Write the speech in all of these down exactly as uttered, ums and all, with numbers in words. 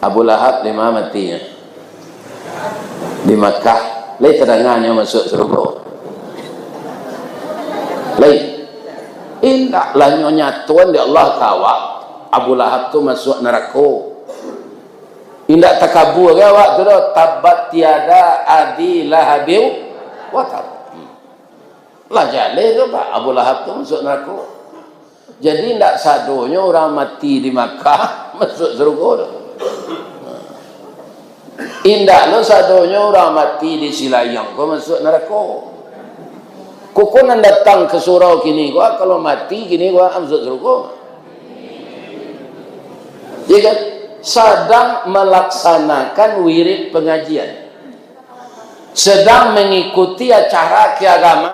Abu Lahab dima matinyo? Di Makkah. Lai tadanganyo masuak sarugo? Lai. Indaklah, nyo nyatoan dek Allah ka awak, Abu Lahab tu masuak narako. Indak takabua ka awak tu doh, "Tabbat yada Abi Lahabin wa tab." Lah jaleh tu, Pak, Abu Lahab tu masuak narako. Jadi, indak sadonyo urang mati di Makkah masuak sarugo tu. Indak lo sadonyo urang mati di Silayang ko masuak narako. Kok nan datang ka surau kini ko, kalau mati kini ko, masuak sarugo. Ya kan? Sadang melaksanakan wirid pengajian. Sedang mengikuti acara keagamaan.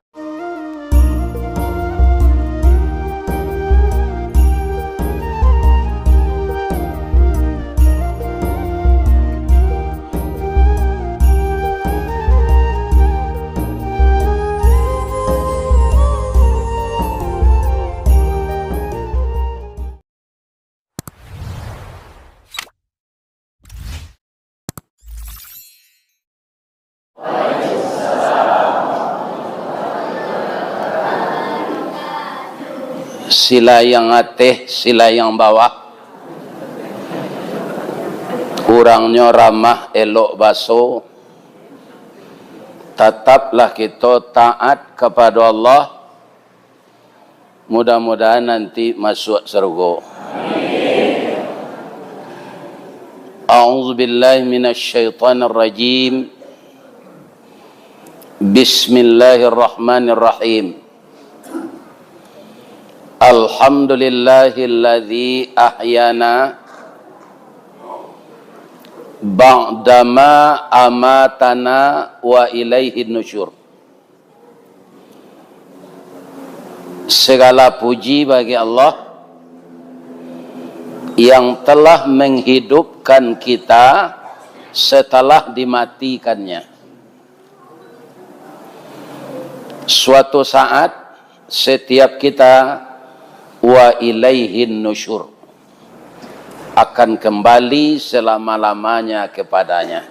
Silayang ateh, silayang bawah. Kurangnyo ramah elok baso. Tataplah kito taat kapado Allah. Mudah-mudahan nanti masuak sarugo. A'udzubillahi minasyaitonirrajim. Bismillahirrahmanirrahim. Alhamdulillahilladzi ahyana ba'dama amatana wa ilaihin nusyur. Segala puji bagi Allah yang telah menghidupkan kita setelah dimatikannya. Suatu saat, setiap kita, wa ilaihin nusyur, akan kembali selama-lamanya kepadanya.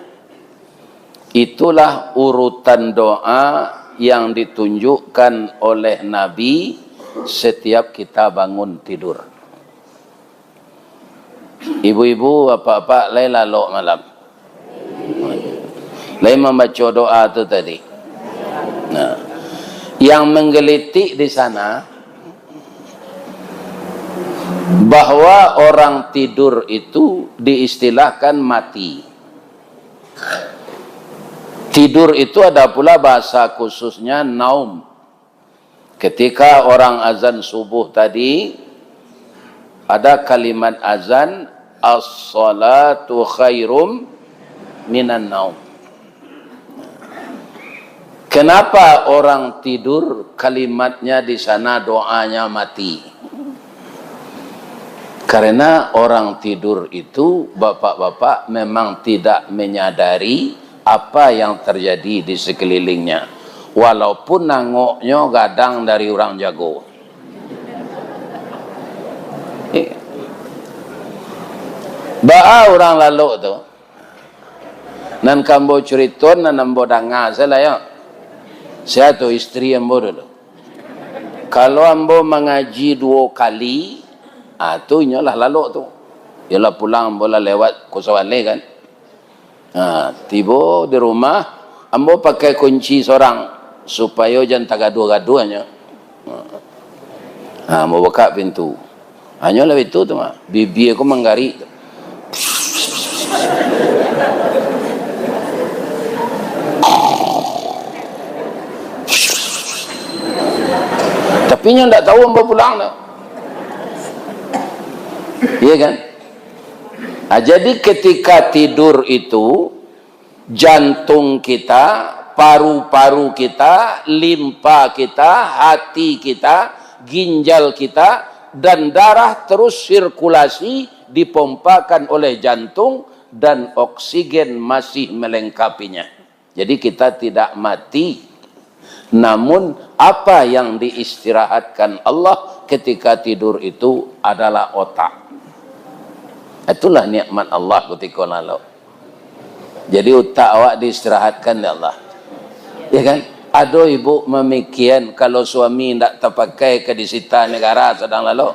Itulah urutan doa yang ditunjukkan oleh Nabi setiap kita bangun tidur. Ibu-ibu, bapak-bapak, lai lalok malam. Lai mambaco doa tu tadi. Nah, yang menggelitik di sana, bahwa orang tidur itu diistilahkan mati. Tidur itu ada pula bahasa khususnya naum. Ketika orang azan subuh tadi, ada kalimat azan, "As-salatu khairum minan naum." Kenapa orang tidur kalimatnya di sana, doanya mati? Karena orang tidur itu, bapak-bapak, memang tidak menyadari apa yang terjadi di sekelilingnya, walaupun nangoknyo gadang dari urang jago. Eh. Baa urang lalok tu? Nan ka ambo curitoan, nan ambo danga sajolah, yo. Sia tu istri ambo dulu. Kalau ambo mangaji duo kali, ah, tu inyo lah lalok tu. Iyolah pulang, ambo lah lewat Kosoaleh kan. Ha, tibo di rumah, ambo pakai kunci sorang, supayo jan tagaduah-gaduah nyo. Ha, ambo bukak pintu. Hanyo lah itu tu mah, bibia ko manggarik tu. Tapi nyo ndak tahu ambo pulang tu. Iya kan? Ah, jadi ketika tidur itu, jantung kita, paru-paru kita, limpa kita, hati kita, ginjal kita, dan darah terus sirkulasi, dipompakan oleh jantung, dan oksigen masih melengkapinya. Jadi, kita tidak mati. Namun, apa yang diistirahatkan Allah ketika tidur itu adalah otak. Itulah nikmat Allah kutiko lalok. Jadi, utak awak diistirahatkan dek Allah. Ya kan? Ado ibu mamikian, kalau suami ndak tapakai ka disita negara sadang lalok?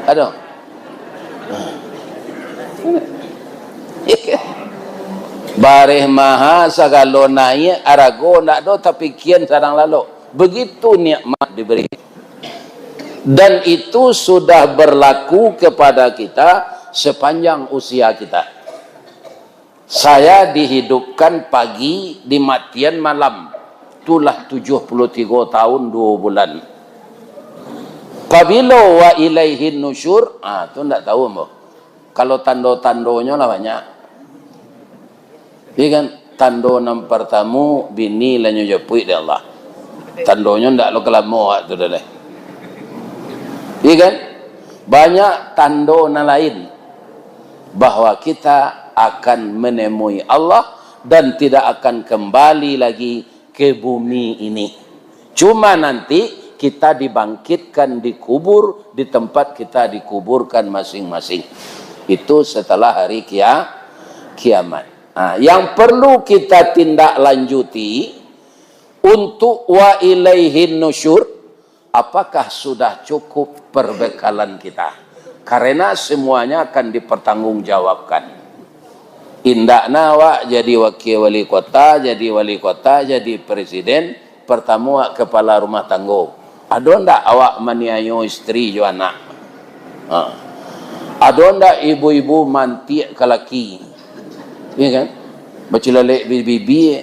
Ado? Bareh maha, sagalo naiak arago, ndak ado tapikian sadang lalok. Begitu nikmat diberi. Dan itu sudah berlaku kepada kita sepanjang usia kita. Saya dihidupkan pagi, dimatian malam. Itulah tujuh puluh tiga tahun dua bulan. Pabilo wa ilaihin nusyur, ah, tu ndak tahu ambo. Kalau tando-tandonyo lah banyak. Iya kan? Tando nan partamo, bini lah nyo japuik dek Allah. Tandonyo ndak lo kalamo awak tu doh lai. Iya kan? Banyak tando nan lain bahwa kita akan menemui Allah dan tidak akan kembali lagi ke bumi ini. Cuma nanti kita dibangkitkan, dikubur di tempat kita dikuburkan masing-masing. Itu setelah hari kia-, kiamat. Nah, yang perlu kita tindak lanjuti untuk wa ilaihin nusyur, apakah sudah cukup perbekalan kita? Karena semuanya akan dipertanggungjawabkan. Indak na awak jadi wakil wali kota, jadi wali kota, jadi presiden, partamo awak kepala rumah tanggo. Ado ndak awak maniayo isteri jo anak? Ha. Ado ndak ibu-ibu mantiak ka laki? Ya kan? Bacilalek bibia,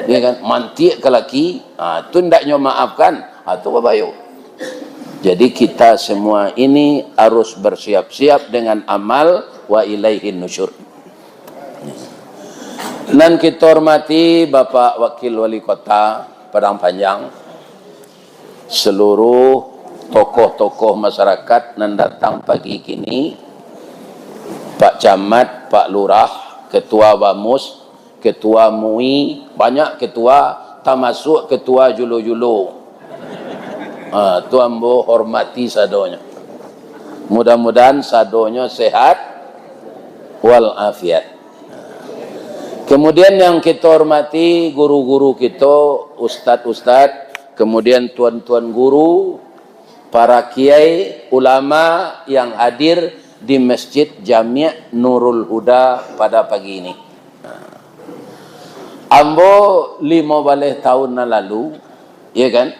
ya kan? Mantiak ka laki, ha, tu ndak nyo maafkan, ha, tu babayo. Jadi kita semua ini harus bersiap-siap dengan amal wa ilaihin nusyur. Nan kita hormati Bapak Wakil Wali Kota Padang Panjang, seluruh tokoh-tokoh masyarakat nan datang pagi kini, Pak Camat, Pak Lurah, Ketua Bamus, Ketua MUI, banyak ketua, tamasuak Ketua Julo-Julo. Ha, tu ambo hormati sadonyo. Mudah-mudahan sadonyo sehat walafiat. Kemudian yang kita hormati guru-guru kita, ustad-ustad, kemudian tuan-tuan guru, para kiai, ulama yang hadir di Masjid Jami' Nurul Huda pada pagi ini. Ambo limo baleh tahun nan lalu, ya kan,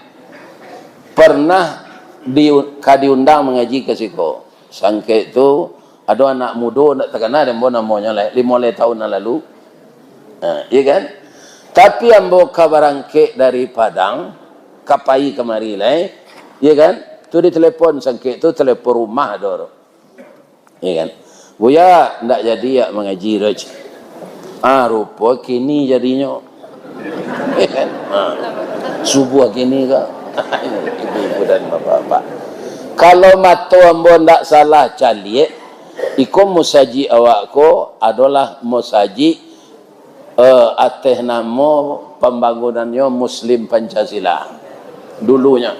pernah di, ka diundang mangaji ka siko. Sangkek tu, ado anak mudo, ndak takana dek ambo namonyo lai, limo baleh tahun nan lalu. Ha, ya kan? Tapi ambo ka barangkek dari Padang, ka pai kamari lai, ya kan? Tu ditelepon sangkek tu, telepon rumah ado tu. Ya kan? "Buya, ndak jadi yak mangaji doh, cik." "Ah, rupo kini jadinyo." Ya kan? Ha. Subuah kini ka. Ibu-ibu dan bapak-bapak. Kalau mato ambo ndak salah caliak, iko musajik awak ko adolah musajik eh, ateh namo pambangunannyo Muslim Pancasila dulunya.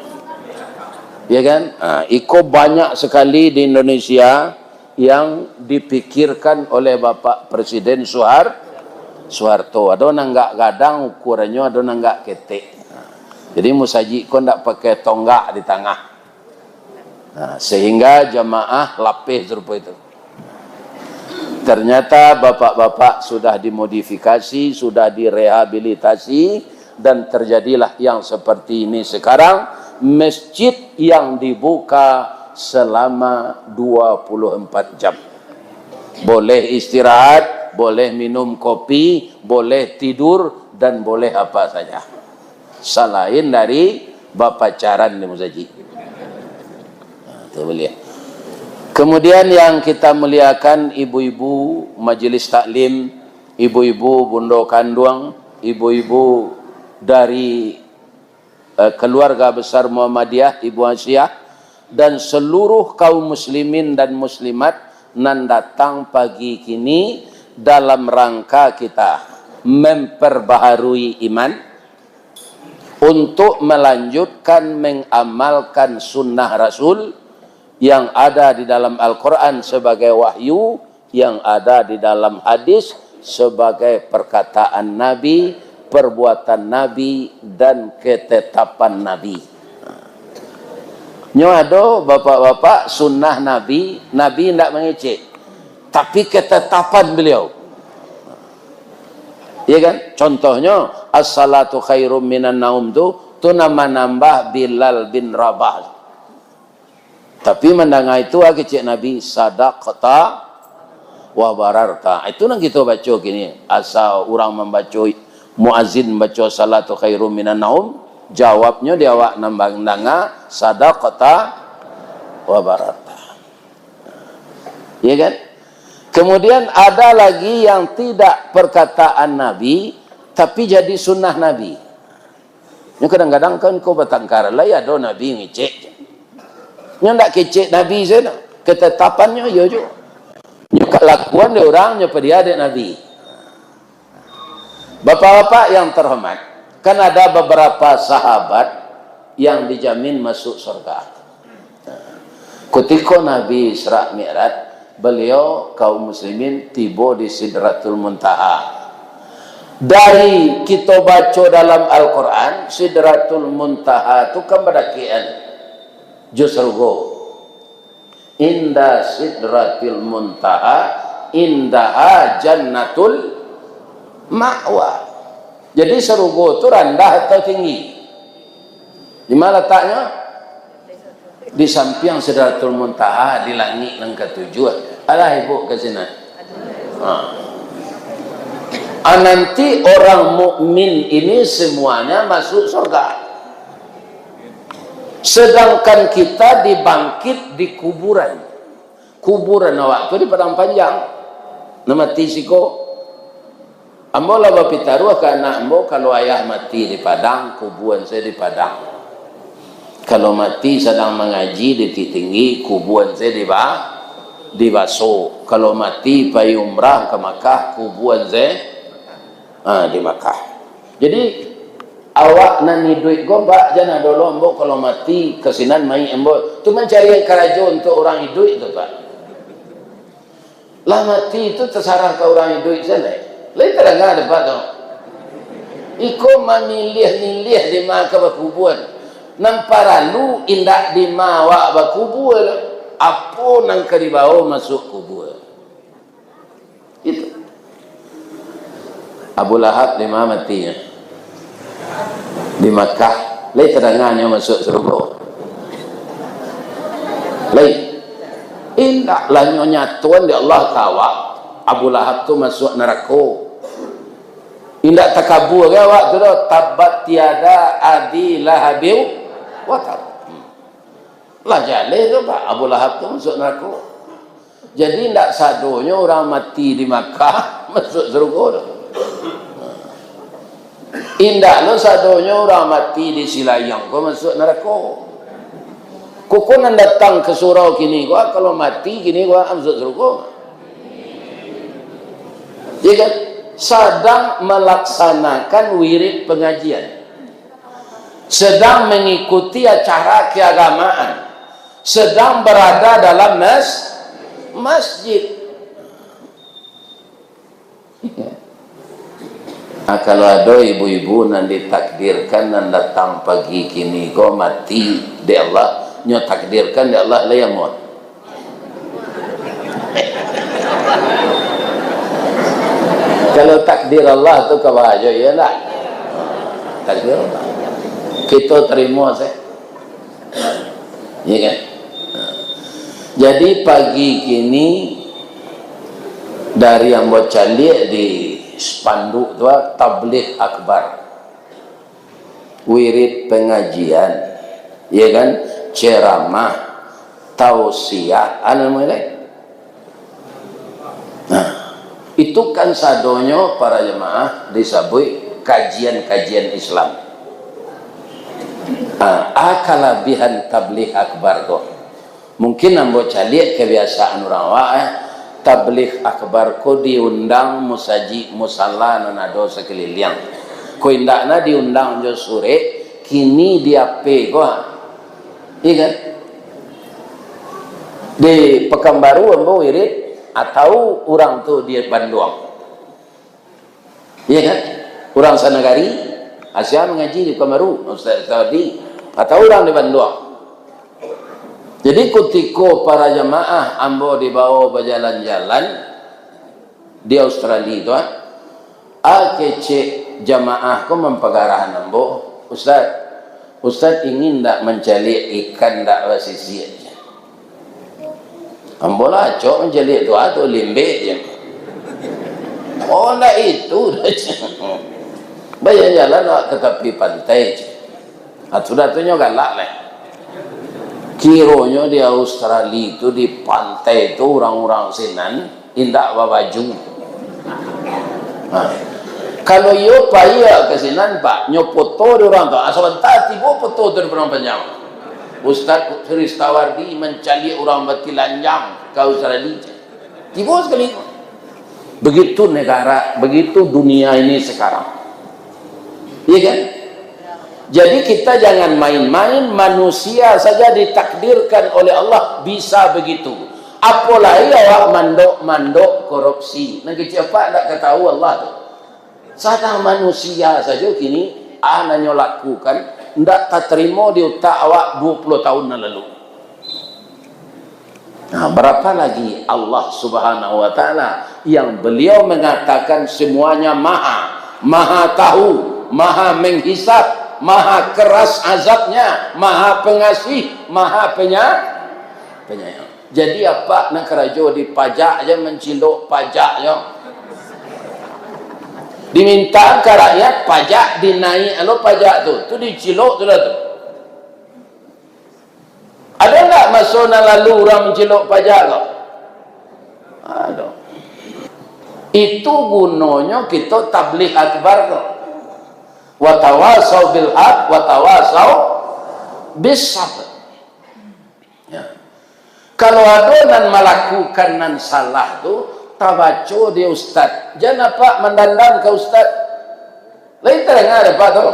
Ya kan? Ha, iko banyak sekali di Indonesia yang dipikirkan oleh Bapak Presiden Suhar-, Suharto. Ado nan agak gadang ukurannyo, ado nan agak ketek. Ha, jadi musajik ko ndak pakai tonggak di tangah. Nah, sehingga jamaah lapeh sarupo itu. Ternyata bapak-bapak sudah dimodifikasi, sudah direhabilitasi, dan terjadilah yang seperti ini sekarang, masjid yang dibuka selama dua puluh empat jam. Boleh istirahat, boleh minum kopi, boleh tidur, dan boleh apa saja. Salain dari bapacaran di musajik. Nah, tu boleh. Kemudian yang kita muliakan, ibu-ibu majelis taklim, ibu-ibu bundo kanduang, ibu-ibu dari, eh, keluarga besar Muhammadiyah, Ibu Asiah, dan seluruh kaum muslimin dan muslimat nan datang pagi kini dalam rangka kita memperbaharui iman, untuk melanjutkan mengamalkan sunnah Rasul, yang ada di dalam Al-Quran sebagai wahyu, yang ada di dalam hadis sebagai perkataan Nabi, perbuatan Nabi, dan ketetapan Nabi. Nyo ado, bapak-bapak, sunnah Nabi, Nabi indak mangecek, tapi ketetapan beliau. Iya kan? Contohnyo, "As-salatu khairum minan naum" tu, tu nan manambah Bilal bin Rabah. Tapi mandanga itu, ah, kecek Nabi, "Sadaqta wa bararta." Itu nan kito baco kini. Asa urang mambaco, muazin baco, "Salatu khairum minan naum," jawabnyo di awak nan mandanga, "Sadaqta wa bararta." Iya kan? Kemudian ada lagi yang tidak perkataan Nabi, tapi jadi sunnah Nabi. Nyo kadang-kadang kan ko batangkar, lai ado Nabi ngecek. Nyo ndak kecek Nabi sajo, ketetapannyo iyo juo. Nyo kalakuan dek urang, nyo padia dek Nabi. Bapak-bapak yang terhormat, kan ada beberapa sahabat yang dijamin masuk surga. Kutiko Nabi Isra Mi'raj, beliau, kaum muslimin, tibo di Sidratul Muntaha. Dari kito baco dalam Al-Quran, Sidratul Muntaha tu kan badakekan jo sarugo. Inda Sidratil Muntaha, indaha Jannatul Ma'wa. Jadi, sarugo tu randah atau tinggi? Di ma lataknyo? Di sampiang Sidratul Muntaha, di langik nan katujuah. Alah, ibu ka sinan. Ha. Ah, nanti orang mukmin ini semuanya masuk surga. Sedangkan kita dibangkit di kuburan. Kuburan awak tu di Padang Panjang. Nan mati siko. Ambo lah bapitaruah ka anak ambo, kalau ayah mati di Padang, kubuan se di Padang. Kalau mati sadang mangaji di Bukik Tinggi, kubuan se di Ba-, di Baso. Kalau mati pai umrah ka Makkah, kubuan se, ha, di Makkah. Jadi, awak nan iduik ko, Pak, jan ado lo ambo kalau mati ka sinan mayik ambo. Tu mancari karajo untuak urang iduik tu, Pak. Lah mati tu tasarah ka urang iduik sajo. Lai tadanga dek Apak tu. Iko mamiliah-miliah di ma ka bakubua. Nan paralu indak di ma awak bakubua, apo nan ka dibawo masuak kubua. Itu. Abu Lahab di ma matinyo? Di Makkah. Lai tadanga nyo masuak sarugo? Lai. Indak lah, nyo nyatoan dek Allah ka awak. Abu Lahab tu masuak narako. Indak takabua ka awak tu doh. Tabbat yada Abi Lahabin wa tab. Lah jaleh tu, Pak, Abu Lahab tu masuak narako. Jadi, indak sadonyo urang mati di Makkah masuak sarugo tu. Indak lo sadonyo urang mati di Silayang ko masuak narako. Kok ko nan datang ka surau kini ko, kalau mati kini ko, masuak sarugo. Ya kan? Sadang malaksanakan wirid pangajian. Sedang mengikuti acara keagamaan, sedang berada dalam mas-, masjid. Ah, kalau ado ibu-ibu nan ditakdirkan nan datang pagi kini ko mati dek Allah, nyo takdirkan dek Allah lai amuah. Kalau takdir Allah tu ka bahayo, iyo ndak? Takdir Allah. Kito tarimo sajo. Iyo kan? Jadi, pagi kini, dari ambo caliak di spanduk tu, ah, tabligh akbar. Wirid pengajian, ya kan, ceramah, tausiah, anu namo lai. Nah, itu kan sadonyo para jemaah disabuik kajian-kajian Islam. Ah, a kalabihan tabligh akbar ko. Mungkin ambo caliak kabiasaan urang awak, eh. Tabligh akbar ko diundang musajik musala nan ado sakaliliang. Ko indak na diundang jo surek, kini di A P ko, ah. Iya kan? Di Pekanbaru ambo wirid, atau urang tu di Banduang. Iya kan? Urang sanagari, Asia mangaji di Pekanbaru, Ustaz Ustaz Wardi, atau urang di Banduang. Jadi, kutiko para jamaah ambo dibawa bajalan-jalan di Australia tu, ah, ah, kecek jamaah ko mampagarahan ambo, "Ustaz, Ustaz ingin ndak mancaliak ikan ndak basisiak?" Ambo lah acok mancaliak tu, ah, tu limbek je. "Oh, ndak itu doh." Bajalan-jalan awak ka tapi pantai je. Ah, sudah tu nyo galak lai. Kironyo di Australia tu, di pantai tu, urang-urang sinan indak babaju. Ha. Kalau iyo pai ka sinan, Pak, nyo foto di urang tu. Ah, sabanta tibo foto tu di Padang Panjang. Ustaz Firista Wardi mancaliak urang batilanjang ka Australia. Tibo sakali. Begitu negara, begitu dunia ini sekarang. Iya kan? Jadi, kita jangan main-main, manusia saja ditakdirkan oleh Allah bisa begitu. Apolai awak mandok-mandok korupsi. Nan kecek apak ndak katahu Allah tu. Sadang manusia sajo kini, ah, nan nyo lakukan, ndak tatarimo di utak awak duo puluah tahun nan lalu. Nah, berapa lagi Allah Subhanahu wa Ta'ala yang Beliau mengatakan semuanya maha, maha tahu, maha menghisab, maha keras azabnya, maha pengasih, maha penya-, penyayang. Jadi, apak nan karajo di pajak je, mancilok pajak je. Diminta ka rakyat pajak, dinaik lo pajak tu. Tu dicilok tu lah tu. Ado ndak maso nan lalu urang mancilok pajak ko? Ado. Itu gunonyo kito tabligh akbar ko. Watawasau bil haq, watawasau bis sabr. Ya. Kalau ado nan malakukan nan salah tu, tabaco di ustad. Jan apak mandandam ka ustad. Lai tadanga dek apak tu?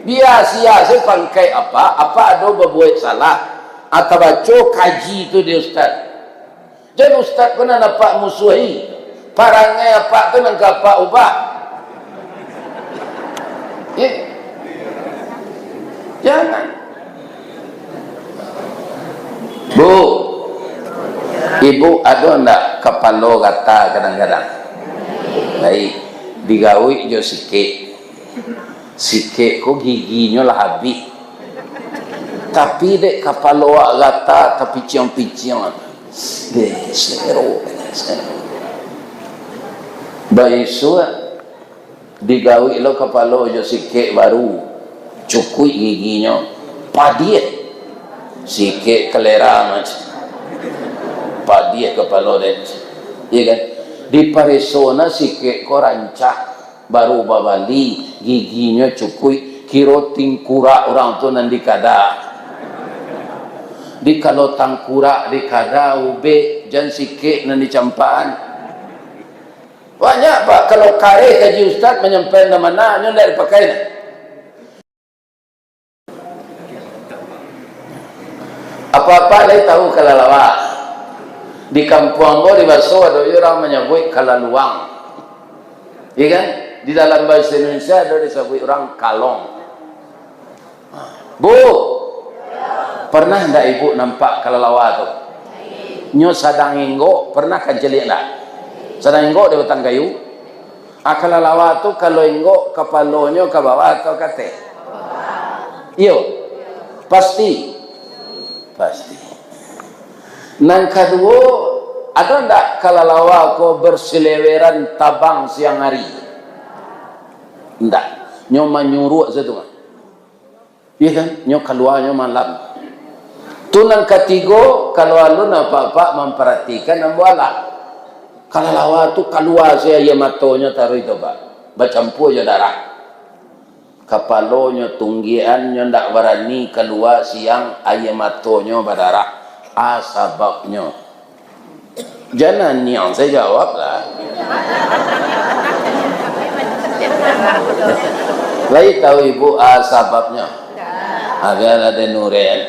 Bia sia se pangkaik apak, apak ado babuek salah, ah, tabaco kaji tu di ustad. Jan ustad ko nan apak musuahi, parangai apak tu nan ka apak ubah. Eh? Jangan. Bu, ibu ado ndak kapalo gata kadang-kadang? Baik, digawik jo sikek. Sikek ko giginyo lah abih. Tapi dek kapalo awak gata, tapiciang-piciang. Deh, sero, sero. Baisuak, digawik lo kapalo jo sikek baru, cukuik giginyo, padiah. Sikek kalera macam. Padiah kapalo den. Iya kan? Dipareso na sikek ko rancak, baru babali, giginyo cukuik, kiro tingkurak urang tu nan dikada. Di kalau tangkurak dikada, ubek, jan sikek nan dicampakan. Banyak, Pak, kalau kareh kaji ustad manyampaian nan mana, nyo ndak dipakai nah. Apak-apak lai tahu kalalawa? Di kampuang ambo, di Baso, ado juo urang manyabuik kalaluang. Iya kan? Di dalam bahasa Indonesia ado disabuik urang kalong. Bu, pernah ndak ibu nampak kalalawa tu? Nyo sadang inggok, pernah kan caliak ndak? Sadang inggok di batang kayu. Ah, kalalawa tu kalau inggok, kapalonyo ka bawah atau ka ateh? Iyo. Pasti. Pasti. Nan kaduo, ado ndak kalalawa ko berseleweran tabang siang hari? Ndak. Nyo manyuruak sajo tu mah. Iya kan? Nyo kaluanyo malam. Tu nan katigo, kalau alun apak-apak mamparatikan, ambo alah. Kalalawa tu kalua se aia matonyo taruih tu, Pak. Bacampua jo darah. Kapalonyo tunggian, nyo ndak barani kalua siang, aia matonyo badarah. A sababnyo? Jan aniang sajo jawab lah. Lai tahu ibu a sababnyo? Agan ado nuren.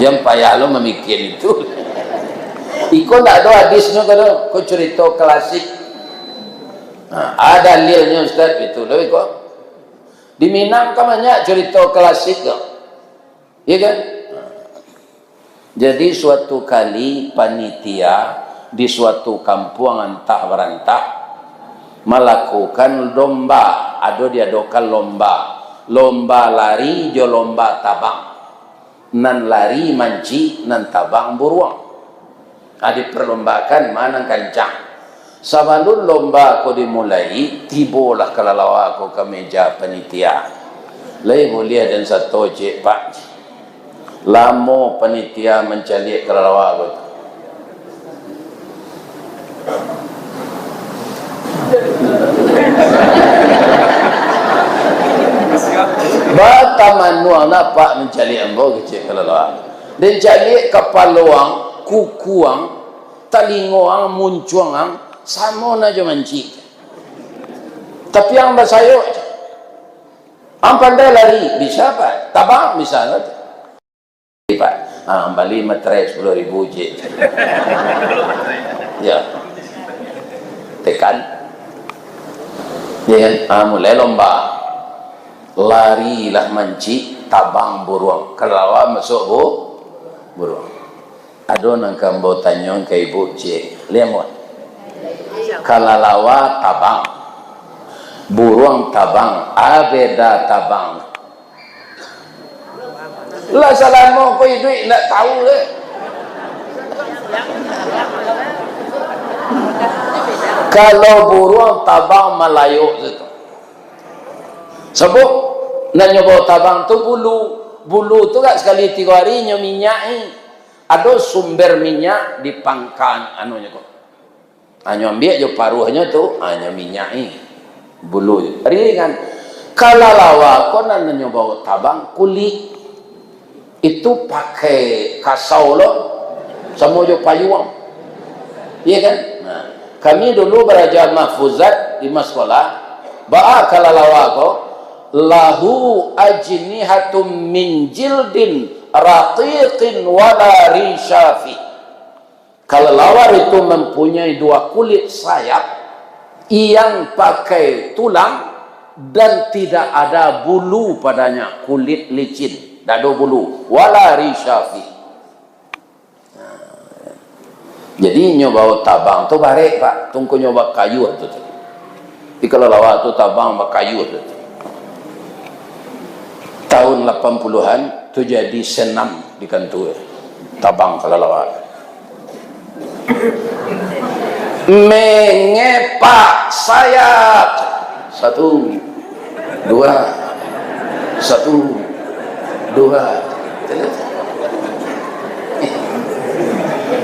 Yang payah lo mamikia itu. Iko ndak ado hadisnyo ko do, ko curito klasik. Nah, ada dalilnyo, Ustaz, itu lo iko. Di Minang kan banyak curito klasik ko. Iya kan? Nah. Jadi, suatu kali panitia di suatu kampuang antah barantah malakukan lomba, ado diadokan lomba, lomba lari jo lomba tabang. Nan lari mancik, nan tabang buruang. Ah, diperlombakan ma nan kancang. Sabalun lomba ko dimulai, tibolah kalalawa ko ka meja panitia. Lai buliah den sato ciek, Pak. Lamo panitia mancaliak kalalawa ko tu. Batamanuang napak mancaliak ambo kecek kalalawa. Den caliak kapalo ang, kuku ang, talingo ang, muncuang ang, samo na jo mancik. Tapi ang basayok. Ang pandai lari, bisa, Pak. Tabang, bisa sajo. Pak, ah, bali materai sapuluah ribu, cik. Ya. Tekan. Ya kan? Ah, mulai lomba. Larilah mancik, tabang buruang. Kalalawa masuak bu-, buruang. Ado nan ka ambo tanyo ka ibu, cik. Liek, Mun. Kalalawa tabang. Buruang tabang. A beda tabang. Lah salamo ko iduik ndak tahu deh. Kalau buruang tabang malayok tu. Sabab nan nyo bao tabang tu bulu. Bulu tu gak sakali tigo hari nyo minyaki. Ado sumber minyak di pangka anu nyo ko. Hanyo ambiak jo paruahnyo tu, hanyo minyak ni. Bulu tu. Ringan. Kalalawa ko nan nyo bao tabang kulik. Itu pakai kasau lo, samo jo payuang. Iya kan? Nah, kami dulu baraja mahfuzat di maskola, baa kalalawa ko, lahu ajnihatum min jildin raqiqin wala rishafi. Kelelawar itu mempunyai dua kulit sayap yang pakai tulang dan tidak ada bulu padanya, kulit licin, tidak ada bulu, wala rishafi. Jadi, nyo bao tabang tu barek, Pak, tungku nyo bakayuh tu, tu. Di kelelawar tu tabang bakayuh tu. Tahun lapan puluhan tu jadi senam di kantua. Tabang kelelawar. Mengepak sayap. Satu, dua, satu, dua.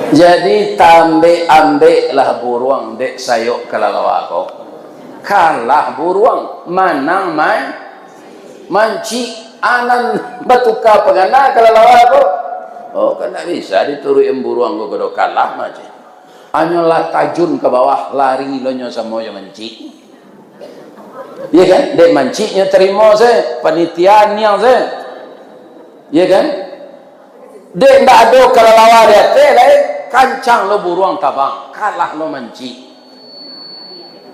Jadi, tambek-ambeklah buruang dek sayok kelelawar ko. Kalah buruang, manang man-, mancik. Anan batuka pangana kalalawa ko. Oh, kan ndak bisa dituruik buruang ko, kalah mancik. Hanyolah tajun ka bawah, lari lo nyo samo jo mancik. Iya kan? Dek mancik nyo tarimo se, panitia niang se. Iya kan? Dek ndak ado kalalawa di ateh lai, kancang lo buruang tabang, kalah lo mancik.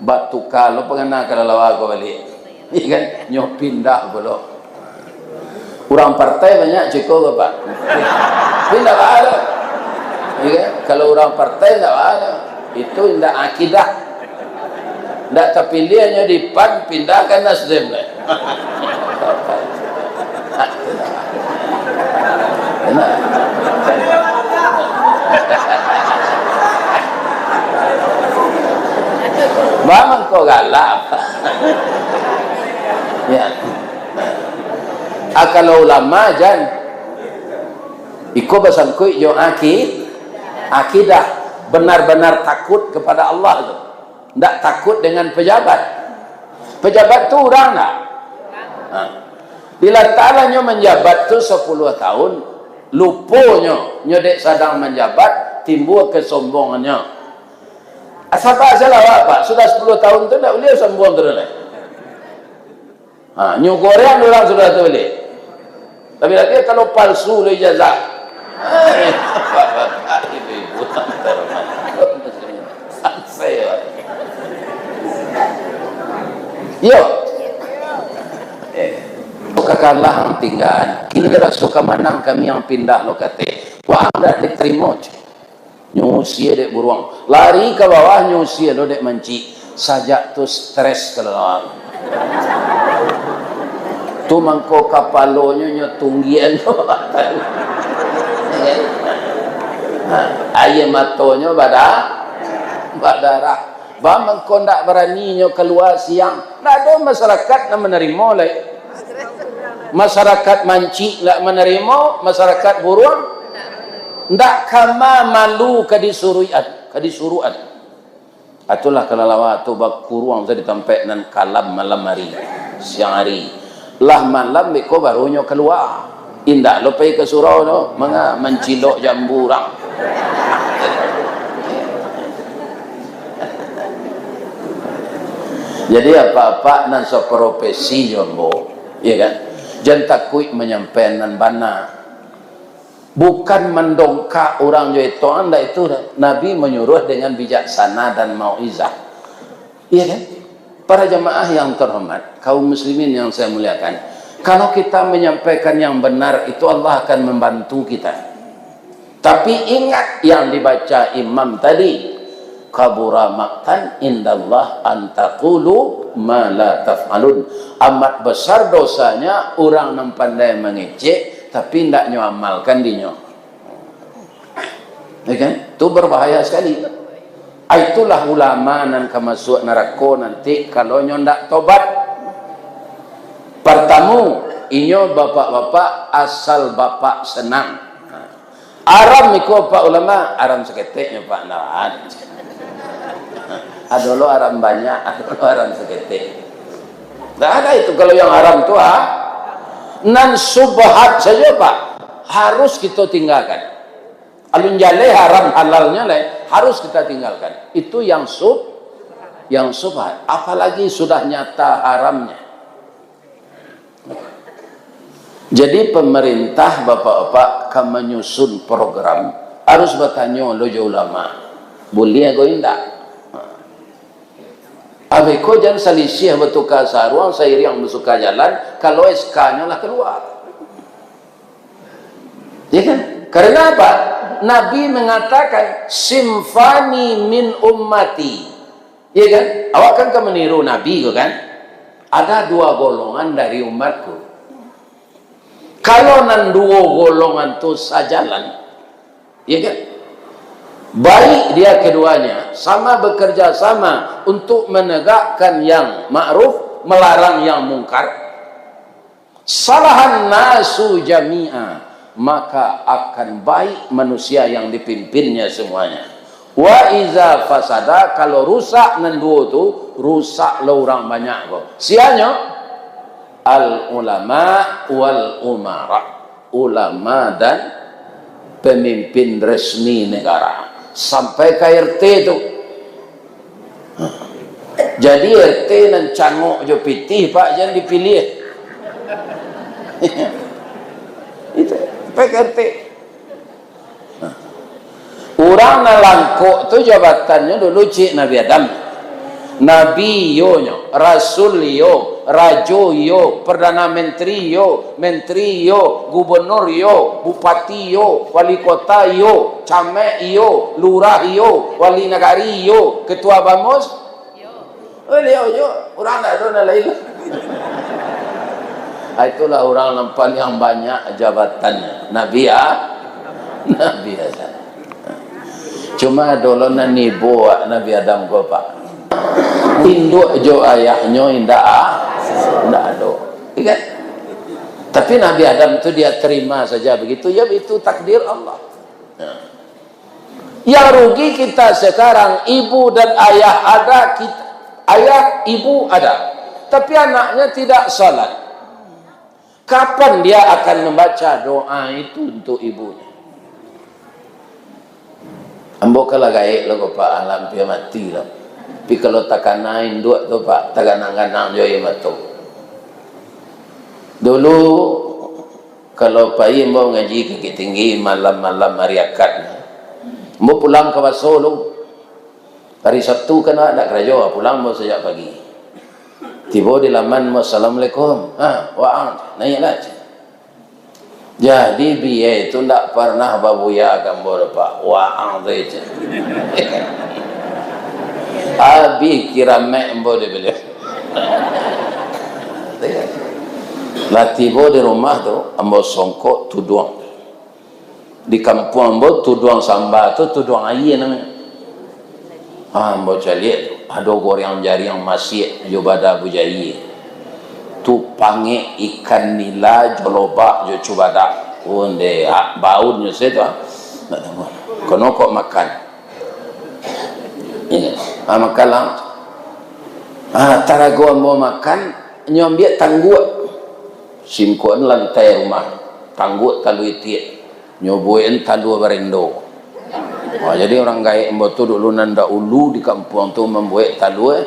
Batuka lo pangana kalalawa ko baliak. Iya kan? Nyo pindah pulo. Urang partai banyak ceko ko, Pak. Tapi ndak baa doh. Iya kan? Kalau urang partai ndak baa doh. Itu indak akidah. Ndak tapiliah nyo di pan, pindah ka Nasdem lai. Enak. Baa mangko galak. Ya. Ah, kalau ulama, jan. Iko basangkuik jo aki-, akidah. Benar-benar takut kepada Allah tu. Ndak takut dengan pejabat. Pejabat tu urang ndak? Ha. Bila Ta'ala nyo manjabat tu sapuluah tahun, luponyo, nyo dek sadang manjabat, timbua kesombongannyo. Sabab salah, Pak, sudah sapuluah tahun tu ndak buliah sombong tu lai. Ha, nyo goreng urang sudah tu baliak. Tapi lagi kalau palsu lo ijazah. Bapak-bapak, ibu-ibu, terhormat. Santai, Pak. Yo. Eh, suka kalah ang tingga. Kini rasa ka manang kami ang pindah lo kate. Wah, ndak ditarimo. Nyo usia dek buruang. Lari ka bawah, nyo usia lo dek mancik. Sajak tu stres kalau lawan. Tu mangko kapalonyo nyo tunggian. Ha, aia matonyo bada-, badarah. Ba mangko ndak baraninyo kalua siang. Ndak ado masyarakat nan manarimo lai. Masyarakat mancik ndak manarimo, masyarakat buruang ndak kama malu ka disuruian, ka disuruan. Atulah kalalawa tu bakuruang tu di tampek nan kalam malam hari, siang hari. Lah malam beko barunyo kalua. Indak lo pai ka surau tu, manga mancilok jambu urang. Jadi, apak-apak nan saprofesi jo ambo, ya kan? Jan takuik manyampaian nan bana. Bukan mandongkak urang jo eto, ndak itu doh. Nabi manyuruah dengan bijaksana dan mauizah. Iya kan? Para jamaah yang terhormat, kaum muslimin yang saya muliakan, kalau kita menyampaikan yang benar, itu Allah akan membantu kita. Tapi ingat yang dibaca imam tadi, "Kabura maqtan indallah an taqulu ma la taf'alun." Amat besar dosanya urang nan pandai mangecek, tapi ndak nyo amalkan dinyo. Ya kan? Tu berbahaya sekali. Ah, itulah ulama nan ka masuak narako nanti kalau nyo ndak tobat. Partamo, inyo bapak-bapak asal bapak senang. Haram iko, Pak Ulama, haram saketek nyo, Pak, ndak ado. Ado lo haram banyak, ado lo haram saketek. Ndak ada itu, kalau yang haram tu, ha? Nan subhat saja, Pak, harus kita tinggalkan. Alun jaleh haram halalnya lai, harus kita tinggalkan. Itu yang sub-, yang subhat. Apalagi sudah nyata haramnya. Jadi, pemerintah, bapak-bapak, ka manyusun program, harus batanyo lo jo ulama. Buliah ko indak? Abih ko jan salisiah batuka saruang, sairiang basuka jalan, kalau S K-nyo lah kalua. Ya kan? Karena apa? Nabi mengatakan, "Sinfani min ummati." Ya kan? Awak kan ka maniru Nabi ko kan? Ada dua golongan dari umatku. Kalau nan duo golongan tu sajalan, ya kan? Baik dia keduanya, sama bekerja sama untuk menegakkan yang ma'ruf, melarang yang mungkar. Salahan nasu jami'a, maka akan baik manusia yang dipimpinnya semuanya. Wa iza fasada, kalau rusak nan duo tu, rusak lo urang banyak ko. Sianyo? Al ulama wal umara. Ulama dan pemimpin resmi negara. Sampai ka R T tu. Jadi R T nan cangok jo pitih, Pak, jan dipiliah. Itu, sampai ka R T. Urang nan langkok tu jabatannyo dulu cik Nabi Adam. Nabi iyo nyo, rasul iyo, rajo iyo, perdana menteri iyo, menteri iyo, gubernur iyo, bupati iyo, wali kota iyo, camek iyo, lurah iyo, wali nagari iyo, ketua bamus. Baliau iyo, urang ndak ado nan lain. Ah, itulah urang nan paliang banyak jabatannyo. Nabi A-, Nabi Adam. Cuma dulu nan ibo Nabi Adam ko, Pak. Induak jo ayahnyo indak a-, indak ado. Iya kan? Tapi Nabi Adam tu dia terima saja begitu. Ya, itu takdir Allah. Nah. Yang rugi kita sekarang, ibu dan ayah ada, kita, ayah, ibu ada. Tapi anaknya tidak salat. Kapan dia akan membaca doa itu untuk ibunya? Ambo ka lah gaek lo ko, Pak, alam pia mati lo. Tapi kalau takana induak tu, Pak, taganang-ganang jo aia mato. Dulu, Kalau pai ambo ngaji ka Bukittinggi malam-malam ari Akad, ambo pulang ka Baso lu. Ari Sabtu kan ndak karajo, pulang ambo sajak pagi. Tibo di laman ambo, "Assalamualaikum." "Ha, waang." "Naiaklah," cek. Jadi, bia tu ndak parnah babuya ka ambo doh, Pak. Waang tu, cek. Abih kiramek ambo di baliau. Lah tibo di rumah tu, ambo songkok tuduang. Di kampuang ambo, tuduang samba tu tuduang aia namonyo. Ah, ambo caliak tu, ado goreng jariang masiak jo bada bujaie. Tu pangek ikan nila jo lobak jo cubadak. Onde, ah, baunnyo se tu, ah. Ndak tahu. Kono kok makan. Iyo. Ah, makanlah. Ah, tarago ambo makan, nyo ambiak tangguak. Singkok ni lantai rumah. Tangguak talua itiak. Nyo buekan talua barendo. Ha, jadi urang gaek ambo tu dulu nan dahulu di kampuang tu mambuek talua,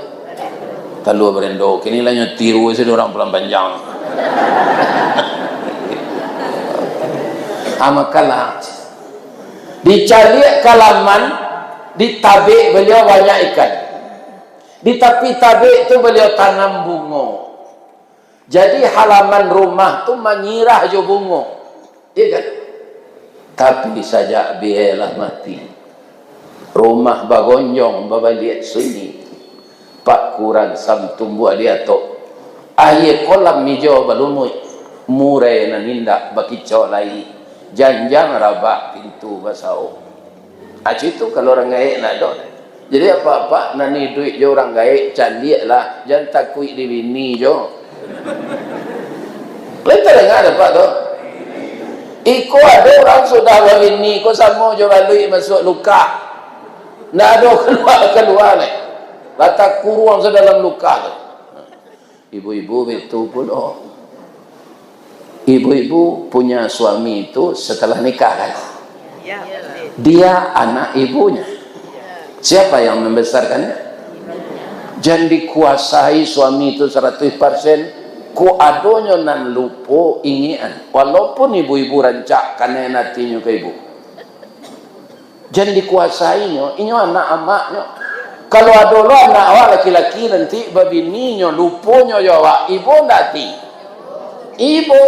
talua barendo. Kini lah nyo tiru se dek urang Padang Panjang. Ah, makanlah. Dicaliak ka laman, di tabek baliau banyak ikan. Di tapi tabek tu baliau tanam bungo. Jadi, halaman rumah tu manyirah jo bungo. Iyo kan? Tapi, sajak bia lah mati, rumah bagonjong babaliak sunyi. Paku ransam tumbuah di atok. Aia kolam ijo balumuik. Murai nan indak bakicau lai. Janjang rabak pintu basao. Aci tu kalau urang gaek ndak ado. Jadi, apak-apak nan iduik jo urang gaek, caliaklah, jan takuik di bini jo. Lai tadanga dek apak tu? Iko ado urang sudah babini ko samo jo baluik masuak lukah. Ndak ado kalua-kalua lai. Lah takuruang sadalam lukah tu. Ibu-ibu baitu pulo. Ibu-ibu punya suami itu setelah nikah, kan? Ya, betul. Dia anak ibunya. Siapa yang membesarkannya? Jan dikuasai suami itu seratus persen. Ko adonyo nan lupo ingekan. Walaupun ibu-ibu rancak kanai atinyo ka ibu. Jan dikuasainyo, inyo anak amaknyo. Kalau ado lo anak awak laki-laki nanti babininyo, luponyo jo awak, ibo ndak ati? Ibo.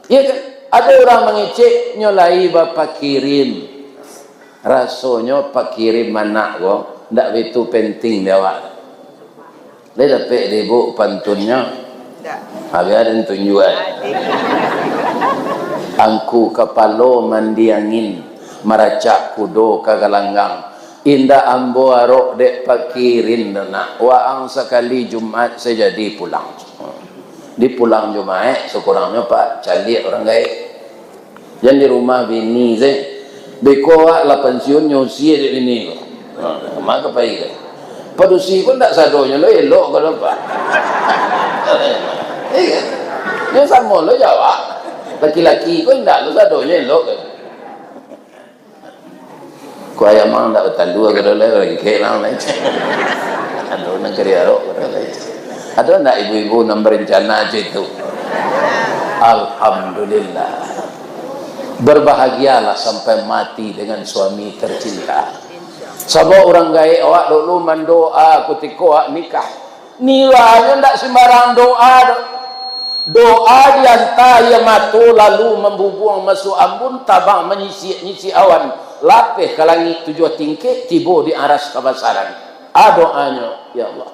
Iyo kan? Ado urang mangecek, "Nyo lai bapakirin." Rasonyo pakirin anak ko ndak baitu penting di awak. Lai dapek dek ibu pantunnyo? Ndak. Habis ado tunjuak. Angku kapalo mandi angin, maracak kudo ka galanggang. Indak ambo arok dek pakirin tu nak, waang sakali Jumaik sajadi pulang. Di pulang Jumaik, sakurangnyo, Pak, caliak urang gaek. Jan di rumah bini se. Beko awak lah pansiun, nyo usie dek bini ko. Ha, ma ka pai ka? Padusi pun ndak sadonyo lo elok ko doh, Pak. Iyo kan? Yo samo lo jo awak. Laki-laki ko indak lo sadonyo elok ko. Ko ayam ang ndak batalua ko doh lai, barangkek lah lai. Ado nan kari arok ko doh lai. Ado ndak ibu-ibu nan barencana cam itu? Alhamdulillah. Berbahagialah sampai mati dengan suami tercinta. Sabab urang gaek awak dulu mandoa kutiko awak nikah. Nilanyo ndak sembarang doa doh. Doa dianta aia mato lalu mambubuang masuak ambun, tabang manyisik-nyisik awan, lapeh ka langik tujuah tingkek, tibo di aras kabasaran. A doanyo, "Ya Allah,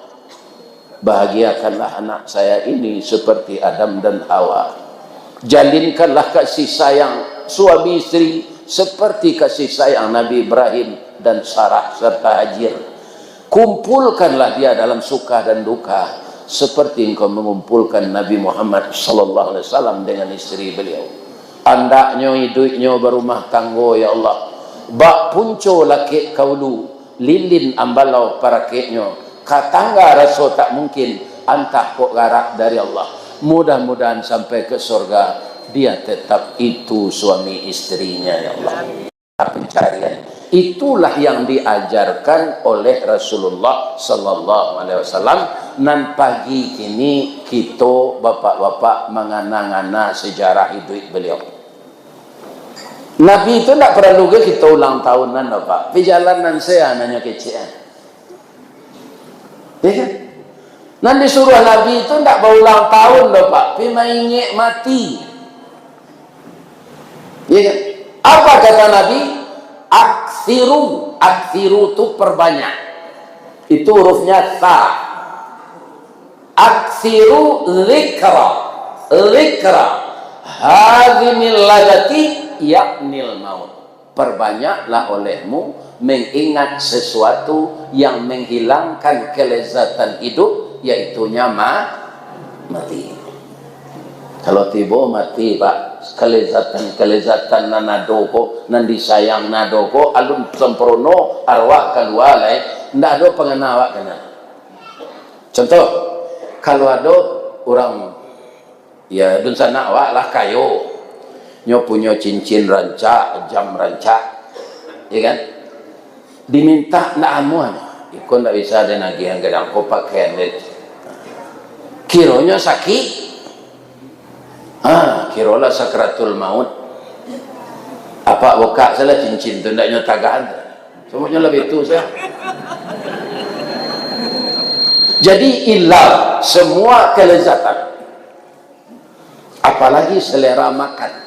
bahagiakanlah anak saya ini seperti Adam dan Hawa. Jalinkanlah kasih sayang suami isteri seperti kasih sayang Nabi Ibrahim dan Sarah serta Hajar. Kumpulkanlah dia dalam suka dan duka seperti Engkau mengumpulkan Nabi Muhammad sallallahu alaihi wasallam dengan isteri beliau. Andaknyo iduiknyo barumah tanggo, ya Allah, bak punco lakek ka ulu, lilin ambalau parakeknyo, ka tangga raso tak mungkin, antah kok garak dari Allah. Mudah-mudahan sampai ke sorga, dia tetap itu suami istrinya, ya Allah." Pencarian. Itulah yang diajarkan oleh Rasulullah sallallahu alaihi wasallam Nan pagi kini kito bapak-bapak mangana-ngana sejarah iduik baliau. Nabi tu ndak paralu ge kito ulang tahunan doh, Pak. Pi jalan nan se a, nan nyo kecek an. Ya kan? Nan disuruah Nabi tu ndak baulang tahun doh, Pak. Pi maingek mati. Ya kan? Apa kata Nabi? Aksiru. Aksiru tu perbanyak. Itu hurufnya sa. Aksiru zikra. Zikra. Hazimil ladati yaknil maut. Perbanyaklah olehmu mengingat sesuatu yang menghilangkan kelezatan hidup, yaitunya ma-, mati. Kalau tibo mati, Pak, kelezatan-kelezatan nan ado ko, nan disayang nan ado ko, alun sampurono, arwah kalua lai, ndak ado pangana awak ka nan. Contoh, kalau ado urang, ya, dunsanak awak lah kayo, nyo punyo cincin rancak, jam rancak, ya kan? Dimintak ndak amuah, iko ndak bisa den agiahan, gadang ko pakaian den. Kironyo sakik, ha, kirolah sakratul maut. Apak bukak salah cincin tu, ndak nyo tagahan. Semuanya lebih tu saja. Jadi ilang semua kelezatan. Apalagi selera makan.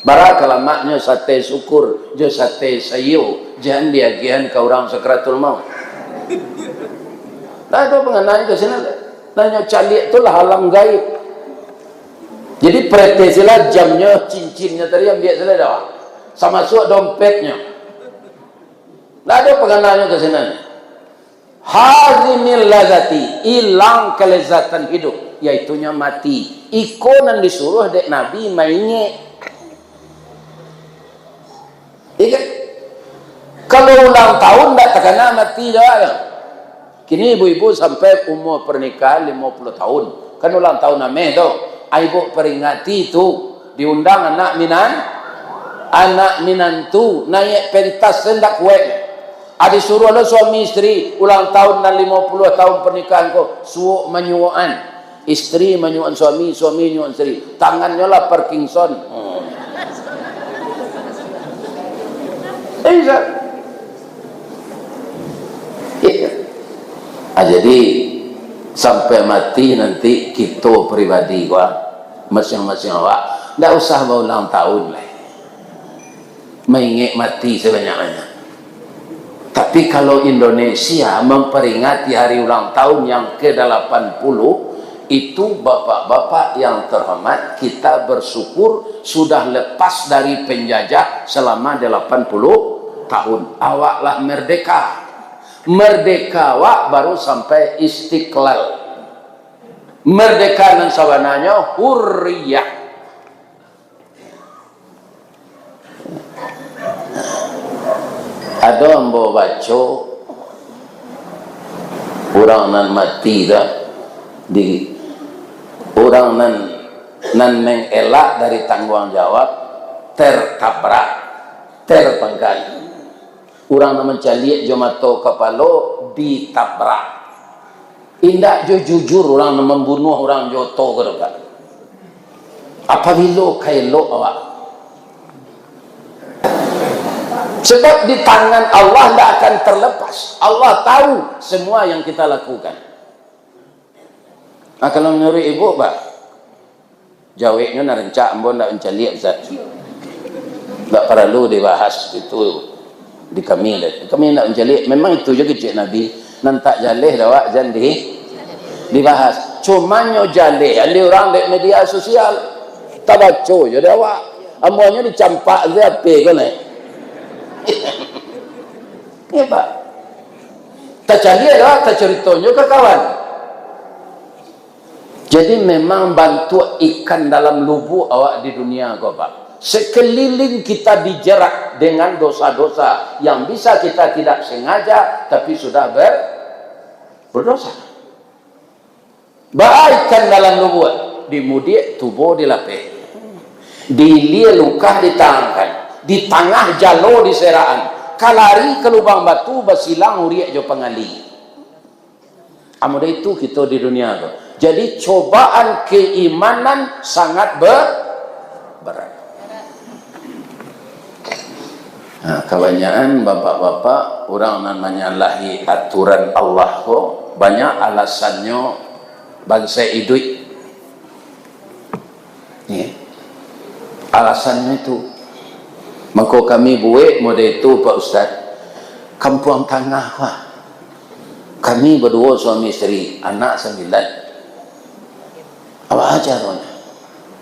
Bara ka lamaknyo sate syukur, jo sate sayur, jan diagiahan ka urang sakratul maut. Nah, itu pengenaan ke sini. Nah, nyo caliak tu lah alam gaib. Jadi, pretesilah jamnyo, cincinnyo tadi ambiak salah dah. Samasuak dompetnyo. Ndak ado pangananyo ka sinan. Hazimil lazati, ilang kelezatan hidup, yaitunyo mati. Iko nan disuruah dek Nabi maingek. Iya kan? Kalau ulang tahun ndak takana mati doh. Kini ibu-ibu sampai umur pernikahan limo puluah tahun. Kan ulang tahun ameh tu. Ibu peringati tu. Diundang anak minan-, anak minantu. Naiak pentas tu ndak kuek. Ah, disuruah lo suami isteri ulang tahun nan limo puluah tahun pernikahan ko. Suok manyuokan. Isteri manyuokan suami, suami nyuokan isteri. Tangannyo lah Parkinson. Hmm. Eh, bisa. Iya. Ah, jadi, sampai mati nanti, kito pribadi ko, masiang-masiang awak, ndak usah baulang tahun lai. Maingek mati sabanyak-banyak. Tapi, kalau Indonesia memperingati hari ulang tahun yang ke delapan puluh, itu, bapak-bapak yang terhormat, kita bersyukur sudah lepas dari penjajah selama delapan puluh tahun. Awak lah merdeka. Merdeka awak baru sampai istiqlal. Merdeka nan sabananyo hurriyah. Ado ambo baco, urang nan mati tu, di, urang nan, nan mengelak dari tangguang jawab, tertabrak, terpenggal. Urang nan mancaliak jo mato kapalo ditabrak. Indak jo jujur urang nan mambunuah urang jo oto ko doh, Pak. Apabilo ka elok awak? Sebab di tangan Allah ndak akan terlepas. Allah tahu semua yang kita lakukan. Nah, kalau menurut ibu, Pak, jaweknyo nan rancak, ambo ndak mancaliak, Ustaz. Ndak paralu dibahas itu di kami lai. Kami ndak mancaliak. Memang itu jo kecek Nabi. Nan tak jaleh dek awak jan di, dibahas. Cumanyo jaleh, jaleh urang dek media sosial. Tabaco jo dek awak. Amuahnyo dicampak se H P ko lai. Iya, Pak. Tacaliak dek awak, tacaritonyo ka kawan. Jadi, memang bantuak ikan dalam lubuak awak di dunia ko, Pak. Sekeliling kita dijerat dengan dosa-dosa yang bisa kita tidak sengaja, tapi sudah ber-, berdosa. Baa ikan dalam lubuak, dimudiak tubo di lapeh. Diilia lukah ditangkan, di tangah jalo diserakan, ka lari ka lubang batu basilang uriak jo pangali. Amudah itu kito di dunia tu. Jadi, cobaan keimanan sangat be-, berat. Nah, kabanyakan bapak-bapak, urang nan manyalahi aturan Allah ko, banyak alasannyo bansaik iduik. Ya. Alasannyo itu. Mako kami buek model itu, Pak Ustaz. Kampuang Tangah, Pak. Kami baduo suami isteri, anak sambilan. Awak aja, Ron.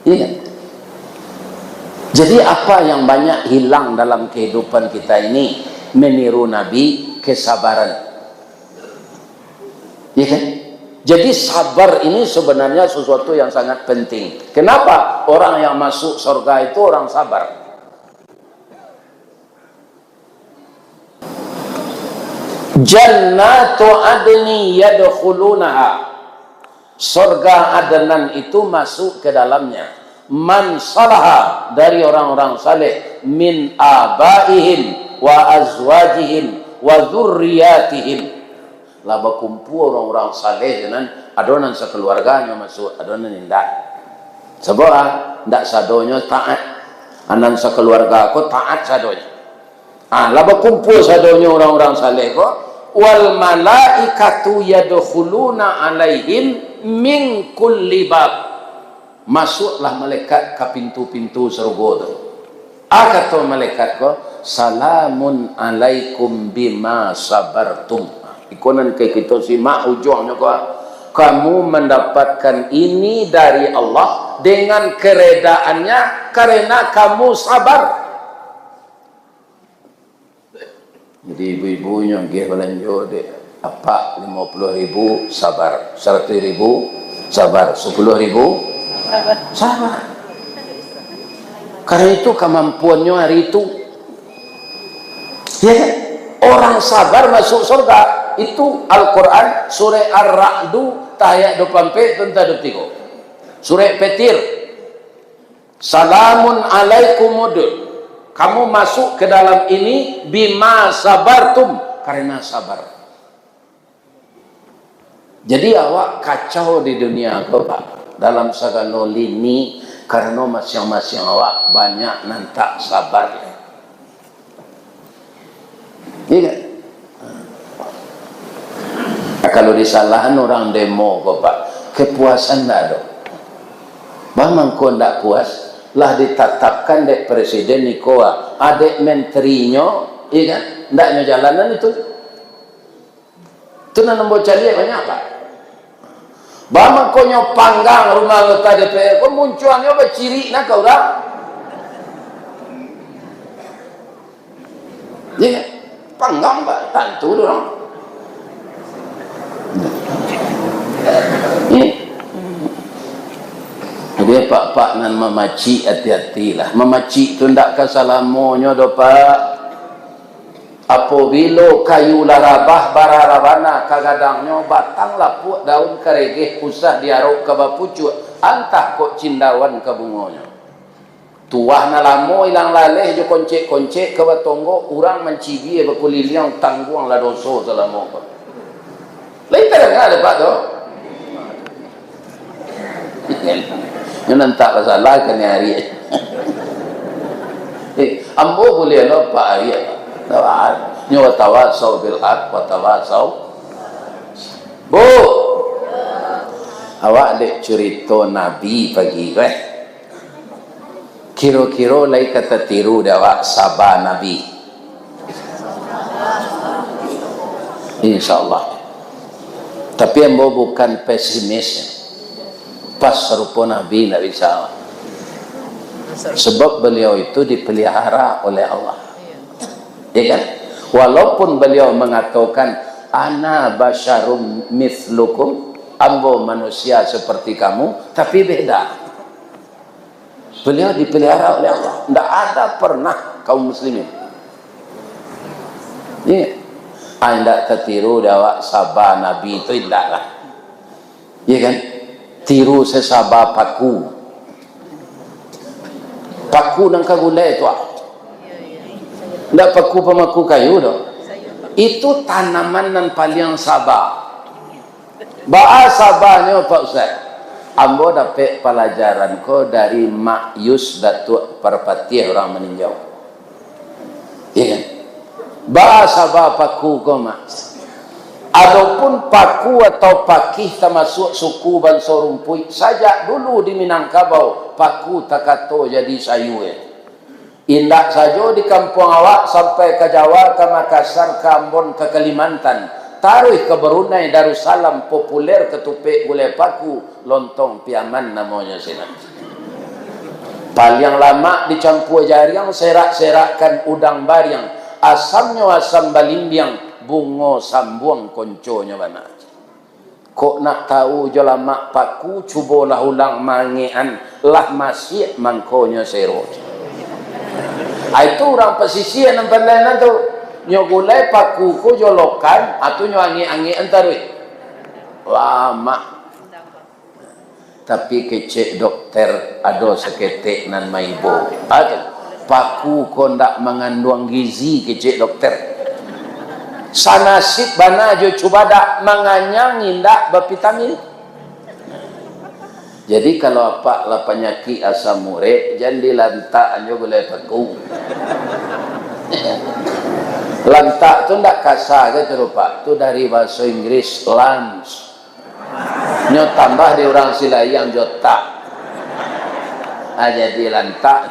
Iya kan? Jadi, apa yang banyak hilang dalam kehidupan kita ini? Meniru Nabi, kesabaran. Iya kan? Jadi, sabar ini sebenarnya sesuatu yang sangat penting. Kenapa orang yang masuk surga itu orang sabar? Jannatu adni yadkhulunaha. Surga Adnan itu masuk ke dalamnya. Man salaha, dari orang-orang saleh, min abaihim, wa azwajihim, wa dzurriyyatihim. Lah bakumpua urang-urang saleh tu nan, ado nan sakaluarganyo masuak, ado nan indak. Sabab, ah, indak sadonyo taat. Ah, nan sakaluarga ko taat sadonyo. Ah, lah bakumpua sadonyo urang-urang saleh ko, wal malaikatu yadkhuluna alaihim min kulli bab. Masuaklah malaikat ka pintu-pintu sarugo tu. Ah, kato malaikat ko, "Salamun alaikum bima sabartum." Iko nan ka kito simak ujuangnyo ko, "Kamu mendapatkan ini dari Allah dengan keredaannya karena kamu sabar." Jadi, ibu-ibu nyo agiah balanjo dek apak limo puluah ribu, sabar. Saratuih ribu, sabar. Sapuluah ribu, sabar. Karena itu kamampuannyo hari itu. Ya kan? Orang sabar masuk surga. Itu Al-Quran, Surah Ar-Ra'du, ayat dua puluh empat, tentang dua puluh tiga. Surah Petir. Salamun alaikum, kamu masuk ke dalam ini bima sabartum, karena sabar. Jadi, awak kacau di dunia ko, Pak, dalam sagalo lini, karena masiang-masiang awak banyak nan tak sabar. Iya kan? Nah, kalau disalahan orang demo ko, Pak, kepuasan ndak ado. Bah mangko ndak puas, lah ditatapkan dek presiden iko, ah, dek menterinyo, iya kan? Ndak nyo jalanan itu. Tu nan ambo caliak banyak, Pak. Bamakonyo panggang rumah anggota D P R ko, muncuangnyo bacirik nah ka urang. Iya, panggang, Pak, tantu tu urang. Iya. Jadi, apak-apak nan mamacik, ati-atilah. Mamacik tu ndak ka salamonyo doh, Pak. Apobilo kayu lah rabah, bararabana ka gadangnyo, batang lapuak, daun karegeh, usah diarok ka bapucuak, antah kok cindauan ka bungonyo. Tuah nan lamo ilang laleh jo koncek-koncek ka batonggo, urang mancibia bakuliliang, tangguanglah doso salamo ko. Lai tadanga dek apak tu? Nyo nan tak basalah kini ari. Eh, ambo buliah lo Pak Ari. Nyo watawasau bil haq, watawasau. Bu, awak dek curito Nabi pagi tu, eh. Kiro-kiro lai ka tatiru dek awak saba Nabi? Insya Allah. Tapi ambo bukan pesimis. Pas sarupo Nabi ndak bisa. Sebab beliau itu dipelihara oleh Allah. Ya kan? Walaupun beliau mengatakan, "Ana basyarum mislukum," ambo manusia seperti kamu, tapi beda. Beliau dipelihara oleh Allah. Ndak ada pernah kaum muslimin. Iya. Ah, ndak tatiru dek awak saba Nabi tu, indak lah. Iya kan? Tiru sasaba paku. Paku nan ka gulai tu, ah. Ndak paku pamaku kayu tu. Itu tanaman nan paliang saba. Baa sabanyo, Pak Ustaz? Ambo dapek palajaran ko dari Mak Yus Datuak Parpatiah Urang Maninjau. Iya kan? Baa saba paku ko, Mak? Adopun paku atau pakih tamasuak suku banso rumpuik. Sajak dulu di Minangkabau, paku takato jadi sayua. Indak sajo di kampuang awak, sampai ka Jawa, ka Makassar, ka Ambon, ka Kalimantan, taruih ka Brunei Darussalam, populer katupek gulai paku, lontong Piaman namonyo sinan. Paliang lamak dicampua jariang, serak-serakkan udang bariang, asamnyo asam balimbiang, bungo sambuang konconyo bana. Kok nak tau jo lamak paku, cubolah ulang maangekan, lah masiak mangkonyo sero. Ah, itu urang pasisia nan pandai nan tu. Nyo gulai paku ko jolokan, ah, tu nyo angek-angek taruih. Lamak. Tapi kecek dokter, ado saketek nan maibo. Ah, tu. Paku ko ndak manganduang gizi, kecek dokter. Sanasib bana jo cubadak, manganyang indak bavitamin. Jadi, kalau apak lah panyakik asam urek, jan dilantak jo gulai paku. Lantak tu ndak kasa gitu, Pak. Tu dari bahaso Inggris, lunch. Nyo tambah di urang Silayang jo tak. Ah, jadi lantak.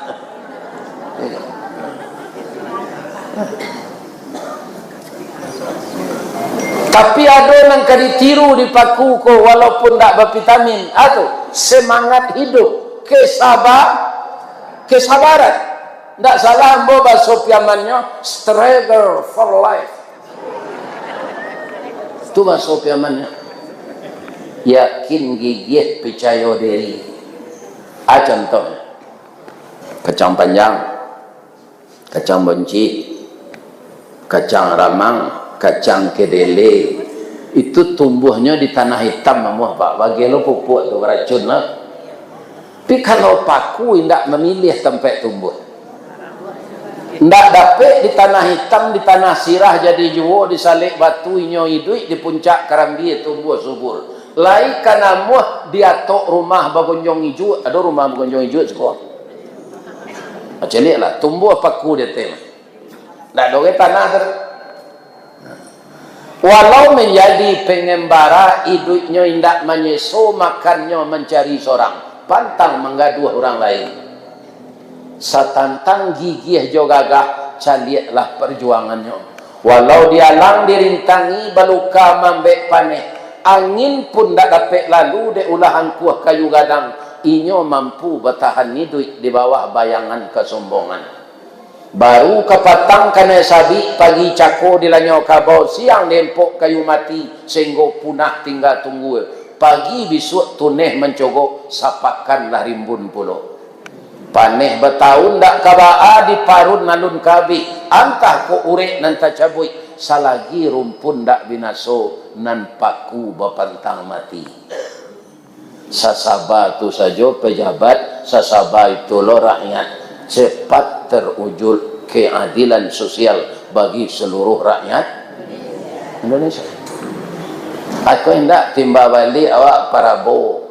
Tapi ado nan ka ditiru di paku ko, walaupun ndak bavitamin, ado semangat hidup, kesaba-, kesabaran. Ndak salah ambo baso Piamannyo, struggle for life. Tu baso Piamannyo. Yakin, gigih, picayo diri. Ah, contoh. Kacang panjang, kacang boncik, kacang ramang, kacang kedele. Itu tumbuahnyo di tanah itam namuah, Pak. Bagian lo pupuk tu, baracun lah. Tapi kalau paku indak mamiliah tampek tumbuah. Indak dapek di tanah itam, di tanah sirah jadi juo, di salek batu inyo iduik, di puncak karambia tumbuah subur. Lai ka namuah di atok rumah bagonjong ijuak, ado rumah bagonjong ijuak siko. Caliaklah, tumbuah paku di ateh. Ndak ado ge tanah tu. Walau manjadi pangambara, iduiknyo indak manyeso, makannyo mancari sorang, pantang manggaduah urang lain. Satantang gigih jo gagah, caliaklah parjuangannyo. Walau dialang dirintangi, baluka maambek paneh, angin pun ndak dapek lalu dek ulah angkuah kayu gadang, inyo mampu batahan iduik di bawah bayangan kasombongan. Baru kapatang kanai sabik, pagi cako dilanyau kabau, siang diempok kayu mati, sainggo punah tingga tunggua. Pagi bisuak tuneh mancogok, sapakan lah rimbun pulo. Paneh batahun ndak ka baa, diparun alun ka abih, antah kok urek nan tacabuik, salagi rumpun ndak binaso, nan paku bapantang mati. Sasaba tu sajo pejabat, sasaba itulah rakyat. Cepat terwujud keadilan sosial bagi seluruh rakyat Indonesia. Atau indak, timba baliak awak parabo.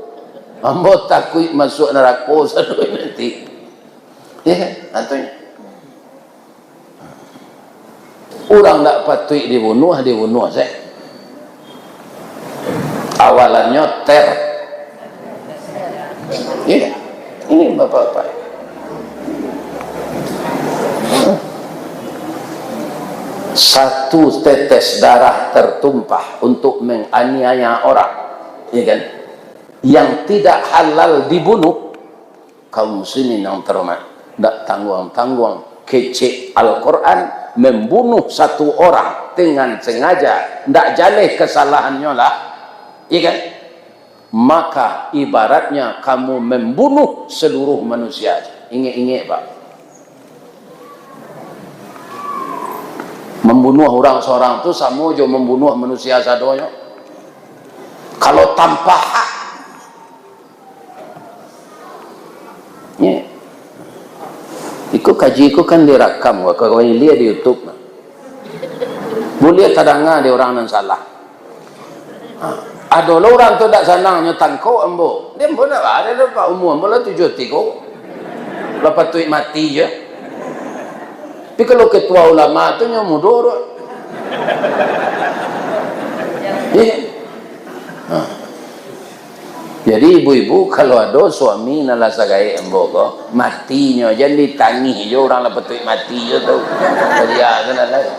Ambo takuik masuak narako sadonyo nanti. Ya kan? Atau Urang ndak patuik dibunuah, dibunuah sajo. Awalannyo ter. Iya. Ini bapak-bapak. Satu tetes darah tertumpah untuk menganiaya orang, iya kan? Yang tidak halal dibunuh, Kaum muslimin yang terhormat, ndak tangguang-tangguang kecek Al-Quran, membunuh satu orang dengan sengaja, ndak jaleh kesalahannyo lah, iya kan? Maka ibaratnya kamu membunuh seluruh manusia. Ingek-ingek, Pak. Membunuh orang seorang tu samo jo membunuh manusia sadonyo. Kalau tanpa hak, Ya. Iko kaji ko kan direkam, ka kalian liek di YouTube. Buliah tadanga dek urang nan salah. Ha. Ado lo urang tu dak sanang nyo tangkok ambo. Di ambo ndak ado doh, Pak, umua ambo lah tujuah tigo. Lah patuik mati je. Tapi kalau ketua ulama tu nyo mudo tu. Iya. Ha. Jadi ibu-ibu, kalau ado suami nan lah sagaek ambo ko, mati nyo, jan ditangih jo urang lah patuik mati jo tu. Kalian tu lah, lai.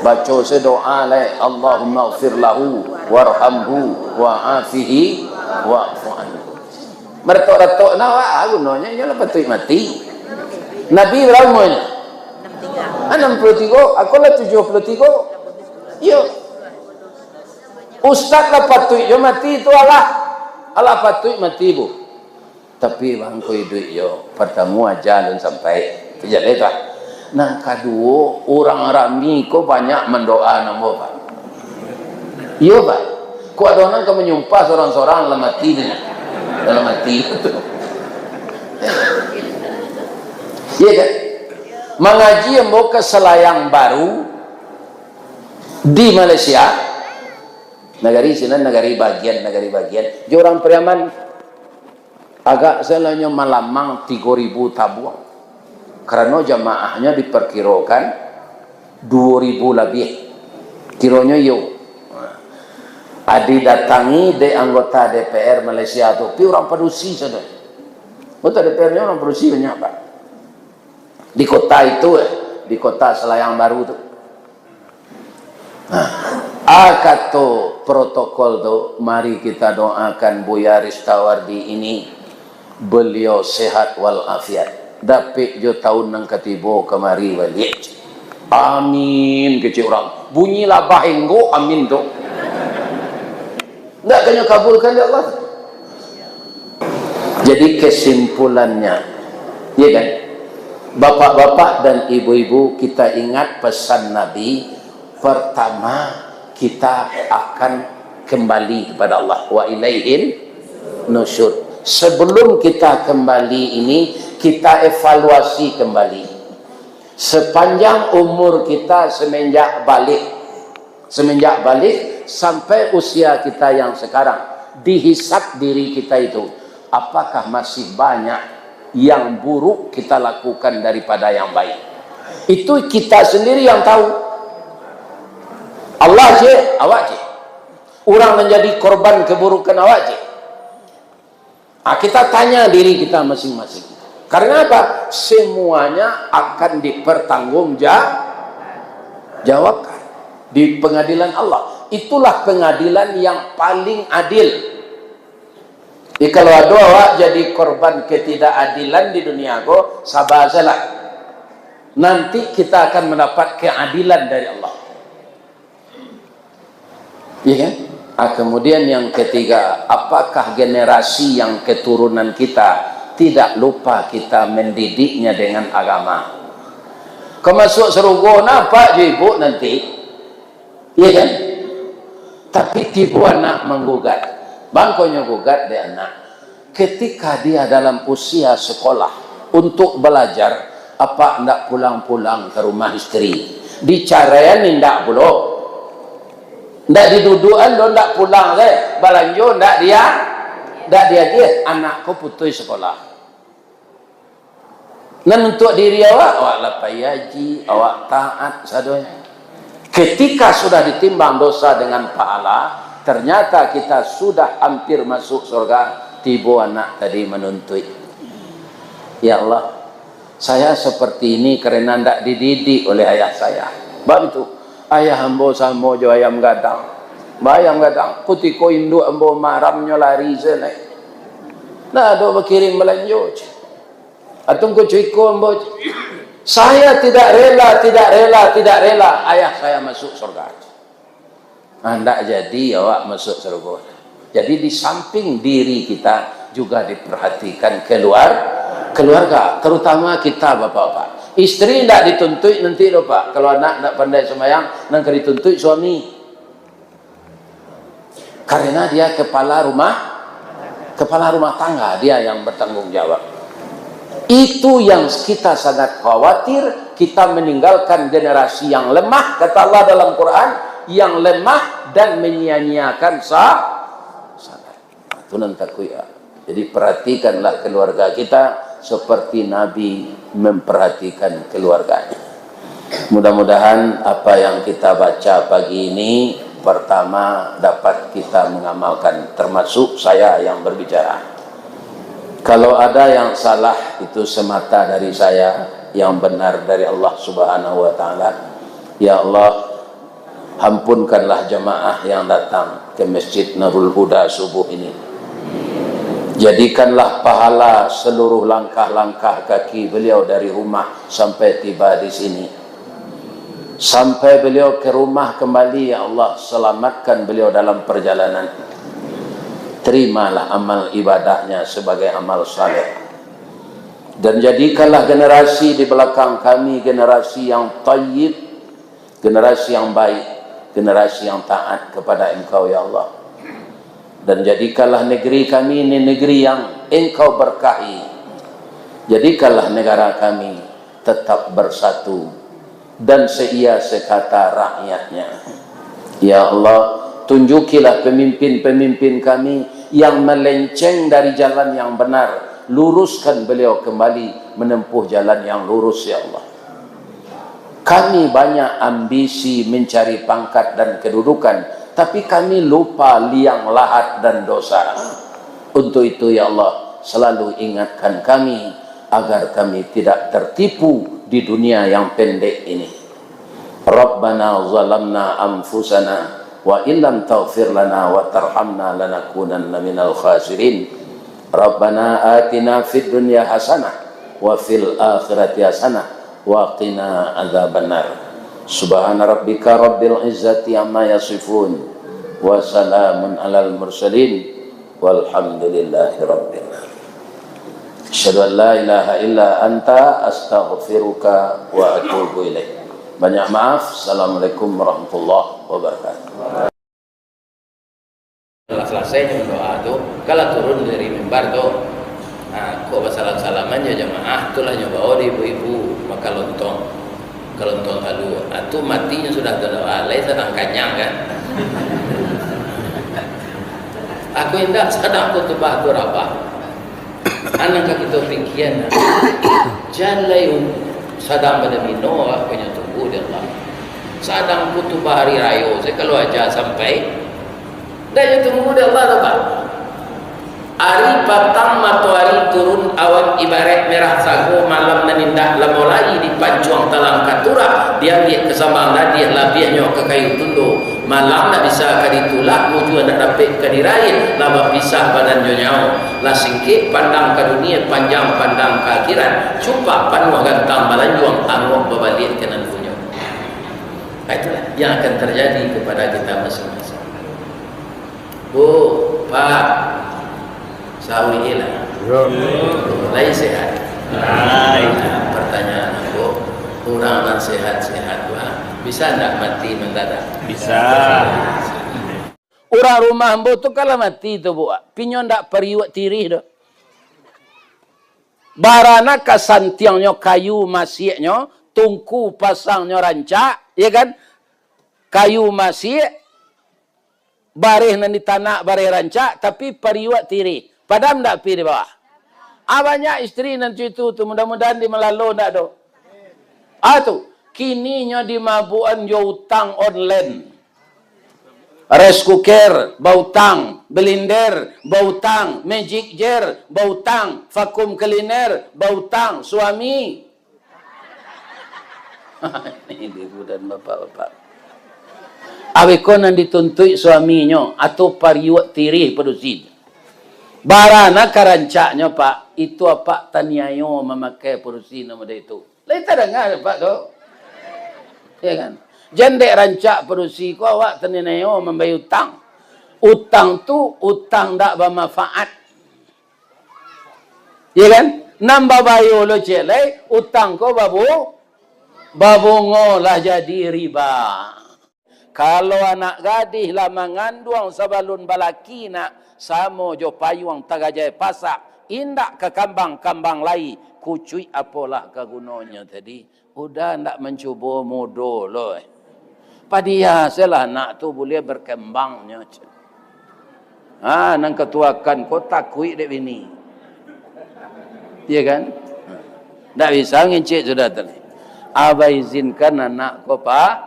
Baco se doa, lai, "Allahumma ighfir lahu warhamhu wa'afihi wa'fu anhu." Maratok-ratok nah, wah, gunonyo, inyo lah patuik mati. Nabi bara umuanyo? Anam puluah tigo, ako lah tujuah puluah tigo. Iyo. Ustaz lah patuik jo mati tu, alah. Alah patuik mati, Bu. Tapi bang ko iduik jo, partamo aja alun sampai. Itu jaleh tu, ah. Nan kaduo, urang rami ko banyak mandoa nan ambo, Pak. Iyo, Pak. Ko ado nan ka manyumpah sorang-sorang dalam ati tu, nyo. Dalam ati tu. Iya kan? Mangaji ambo ka Selayang Baru di Malaysia. Nagari sinan, nagari bagian, nagari bagian. Jo urang Pariaman. Agak salah nyo malamang tigo ribu tabuang. Karano jamaahnyo diperkirokan duo ribu labiah. Kironyo iyo. Adi datangi dek anggota D P R Malaysia tu, pi urang padusi sajo. Anggota D P R-nyo urang padusi banyak, Pak. Di kota itu, eh, di kota Selayang Baru tu. Nah, a kato protokol tu, mari kita doakan Buya Ristawardi ini, beliau sehat walafiat, dapek jo tahun nan katibo kamari baliak. Amin, kecek urang. Bunyi labah enggok amin tu. Ndak kanyo kabulkan dek Allah. Jadi kesimpulannya, ya kan? Bapak-bapak dan ibu-ibu, kita ingat pesan Nabi, pertama, kita akan kembali kepada Allah. Wa ilaihin nusyur. Sebelum kita kembali ini, kita evaluasi kembali. Sepanjang umur kita semenjak balik, semenjak balik sampai usia kita yang sekarang, dihisab diri kita itu, apakah masih banyak yang buruk kita lakukan daripada yang baik? Itu kita sendiri yang tahu. Allah je, awak je. Urang nan jadi korban keburukan awak je. Ah, kita tanya diri kita masing-masing. Karena apa? Semuanya akan dipertanggungjawabkan di pengadilan Allah. Itulah pengadilan yang paling adil. Jadi, kalau ado awak jadi korban ketidakadilan di dunia ko, sabar sajolah. Nanti kita akan mendapat keadilan dari Allah. Iya kan? Ah, kemudian yang ketiga, apakah generasi yang keturunan kita tidak lupa kita mendidiknya dengan agama? Ka masuak sarugo nah apak jo ibuk nanti. Iya kan? Tapi tibo anak manggugat. Bangkonyo gugat dek anak. Ketika dia dalam usia sekolah untuk belajar, apak ndak pulang-pulang ke rumah isteri. Dicaraian indak pulo. Ndak didudukan doh, ndak pulang se. Balanjo ndak dia, ndak diagiah. Anak ko putuih sekolah. Nan untuak diri awak, awak lah pai haji, awak taat sadonyo. Ketika sudah ditimbang dosa dengan pahala, ternyata kita sudah hampir masuk surga, tibo anak tadi manuntuik. Ya Allah, saya seperti ini karena ndak dididik oleh ayah saya. Bab itu, ayah ambo samo jo ayam gadang. Ba ayam gadang, kutiko induak ambo maramnyo lari se lai. Ndak ado bakirim balanjo. Atungku cuiko ambo, saya tidak rela, tidak rela, tidak rela ayah saya masuk surga. Ah, ndak jadi awak masuk surga. Jadi di samping diri kita juga diperhatikan keluar, keluarga, terutama kita bapak-bapak. Isteri ndak dituntuik nanti doh, Pak. Kalau anak ndak pandai sembahyang, nan ka dituntuik suami. Karena dia kepala rumah, kepala rumah tangga, dia yang bertanggung jawab. Itu yang kita sangat khawatir, kita meninggalkan generasi yang lemah, kata Allah dalam Quran, yang lemah dan menyia-nyiakan sa-, Nan takuik, ah. Jadi, perhatikanlah keluarga kita seperti Nabi memperhatikan keluarganya. Mudah-mudahan apa yang kita baca pagi ini, pertama, dapat kita mengamalkan, termasuk saya yang berbicara. Kalau ada yang salah, itu semata dari saya, yang benar dari Allah Subhanahu wa Ta'ala. Ya Allah, ampunkanlah jamaah yang datang ke Masjid Nurul Huda subuh ini. Jadikanlah pahala seluruh langkah-langkah kaki beliau dari rumah sampai tiba di sini. Sampai beliau ke rumah kembali, ya Allah, selamatkan beliau dalam perjalanan. Terimalah amal ibadahnya sebagai amal saleh. Dan jadikanlah generasi di belakang kami generasi yang tayyib, generasi yang baik, generasi yang taat kepada Engkau, ya Allah. Dan jadikanlah negeri kami ini negeri yang Engkau berkahi. Jadikanlah negara kami tetap bersatu dan seia sekata rakyatnya. Ya Allah, tunjukilah pemimpin-pemimpin kami yang melenceng dari jalan yang benar, luruskan beliau kembali menempuh jalan yang lurus, ya Allah. Kami banyak ambisi mencari pangkat dan kedudukan, tapi kami lupa liang lahat dan dosa. Untuk itu, ya Allah, selalu ingatkan kami agar kami tidak tertipu di dunia yang pendek ini. Rabbana zalamna anfusana wa illam taghfir lana wa tarhamna lanakunanna minal khasirin. Rabbana atina fid dunya hasanah wa fil akhirati hasanah wa qina adzabannar. Subhana rabbika rabbil izzati amma yasifun. Wa salamun alal mursalin. Walhamdulillahi rabbil alamin. Asyhadu an la ilaha illa anta astaghfiruka wa atubu ilaik. Banyak maaf. Assalamualaikum warahmatullahi wabarakatuh. Lah salasai nyo doa tu, kalau turun dari mimbar tu, ha, kok basalam-salaman jo jamaah, tu lah nyo bawa di ibu-ibu makan lontong. Kalau lontong kalu, ha, tu mati nyo sudah tu, ha, lai sadang kanyang kan. Aku indak sadang khutbah tu rabah. Anang ka kito pikian, jalai un-, sadang badomino awak punyo tunggu di Allah. Sadang khutbah hari rayo, se kalau aja sampai, ndak jo tunggu di Allah tu, Pak. Ari patang matoari turun, awan ibaraik merah sago, malam nan indak lamo lai, dipancuang talang ka turah, diambiak ka sambang ladiah, labiahnyo ka kayu tundo. Malam ndak bisa ka ditulak, bujua ndak dapek ka diraih, lah bapisah badan jo nyawo. Lah singkek pandang ka dunia, panjang pandang ka akhirat. Cupak panuah gantang balanjuang, angok babaliak ka nan punyo. Nah, itulah yang akan terjadi kepada kita masing-masing. Bu, Pak, sawik lah. Yo. Lai sehat? Lai. Nah, pertanyaan aku, urang nan sehat-sehat tu, ah, bisa ndak mati mendadak? Bisa. Urang rumah ambo tu kalau mati tu, Bu, pinyo ndak pariuak tirih doh. Barana ka santiangnyo kayu masiaknyo, tungku pasangnyo rancak, ya kan? Kayu masiak, bareh nan ditanak bareh rancak, tapi pariuak tirih. Padam ndak api di bawah? Ah, banyak isteri nan cuitu tu, mudah-mudahan di malalo ndak ado. Ah tu, kini nyo dimabukan jo utang online. Rice cooker, bautang, blender, bautang, magic jar, bautang, vacuum cleaner, bautang, suami. Ini ibu dan bapak-bapak. Awiko nan dituntuik suaminyo, atau pariuak tirih padusi. Barana ka rancaknyo, Pak, itu apak taniayo mamakai padusi nan model itu. Lai tadanga, Pak, tu? Ya kan? Jan dek rancak padusi ko awak taniayo mambayar utang. Utang tu, utang ndak bamanfaat. Ya kan? Nan babayo lo ciek lai, utang ko babu-, babungo lah jadi riba. Kalau anak gadih lah manganduang sabalun balaki nak, samo jo payuang tagajai pasak, indak ka kambang-kambang lai, kucuik apolah ka gunonyo tadi. Uda ndak mancubo mudo lo, eh. Padiasalah anak tu buliah barkambangnyo. Ah, nan katuakan ko takuik dek bini. Iya kan? Ndak bisa ngecek sudah tadi. Abah izinkan anak ko pa-,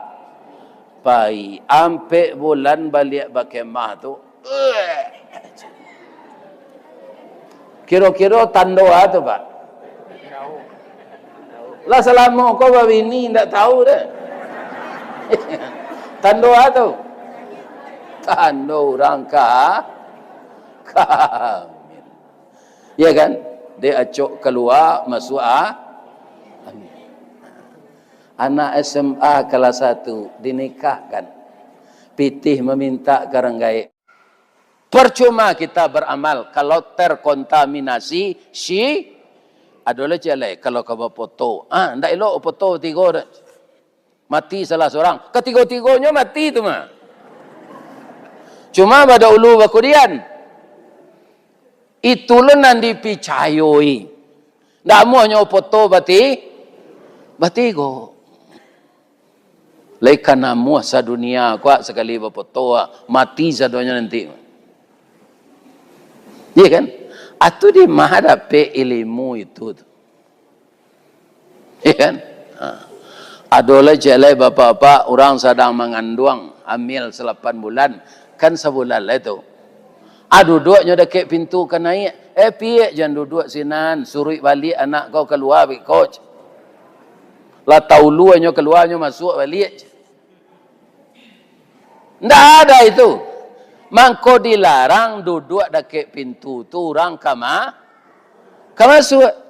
pai. Ampek bulan baliak bakemah tu. Kiro-kiro tando a tu, Pak? Lah salamo ko babini, ndak tahu deh. Tando a tu? Tando urang ka-, kamil. Ya kan? Dek acok kalua, masuak a-, amin. Anak S M A kelas satu dinikahkan. Pitih mamintak ka rang gaek. Percuma kita beramal kalau terkontaminasi si-, ado lah ciek lai, kalau ka bapoto. Ah, ndak elok bapoto batigo dah. Mati salah surang. Katigo-tigonyo mati tu mah. Cuma badahulu bakudian. Itu lo nan dipicayoi. Ndak amuahnyo poto bati-, batigo. Lai ka namuah sadunia ko sakali bapoto, mati sadonyo nanti. Iya kan? Atu di ma dapek ilimu itu tu. Iya kan? Ha. Ado lai ciek lai bapak-bapak, urang sadang manganduang, hamil salapan bulan, kan sabulan lai tu. Ah, duduaknyo dakek pintu ka naiak. Eh, piak jan duduak sinan, suruik baliak anak kau kalua beko. Lah taulu nyo kalua nyo masuak baliak. Ndak ada itu. Mangko dilarang duduak dakek pintu tu urang ka ma-, ka masuak.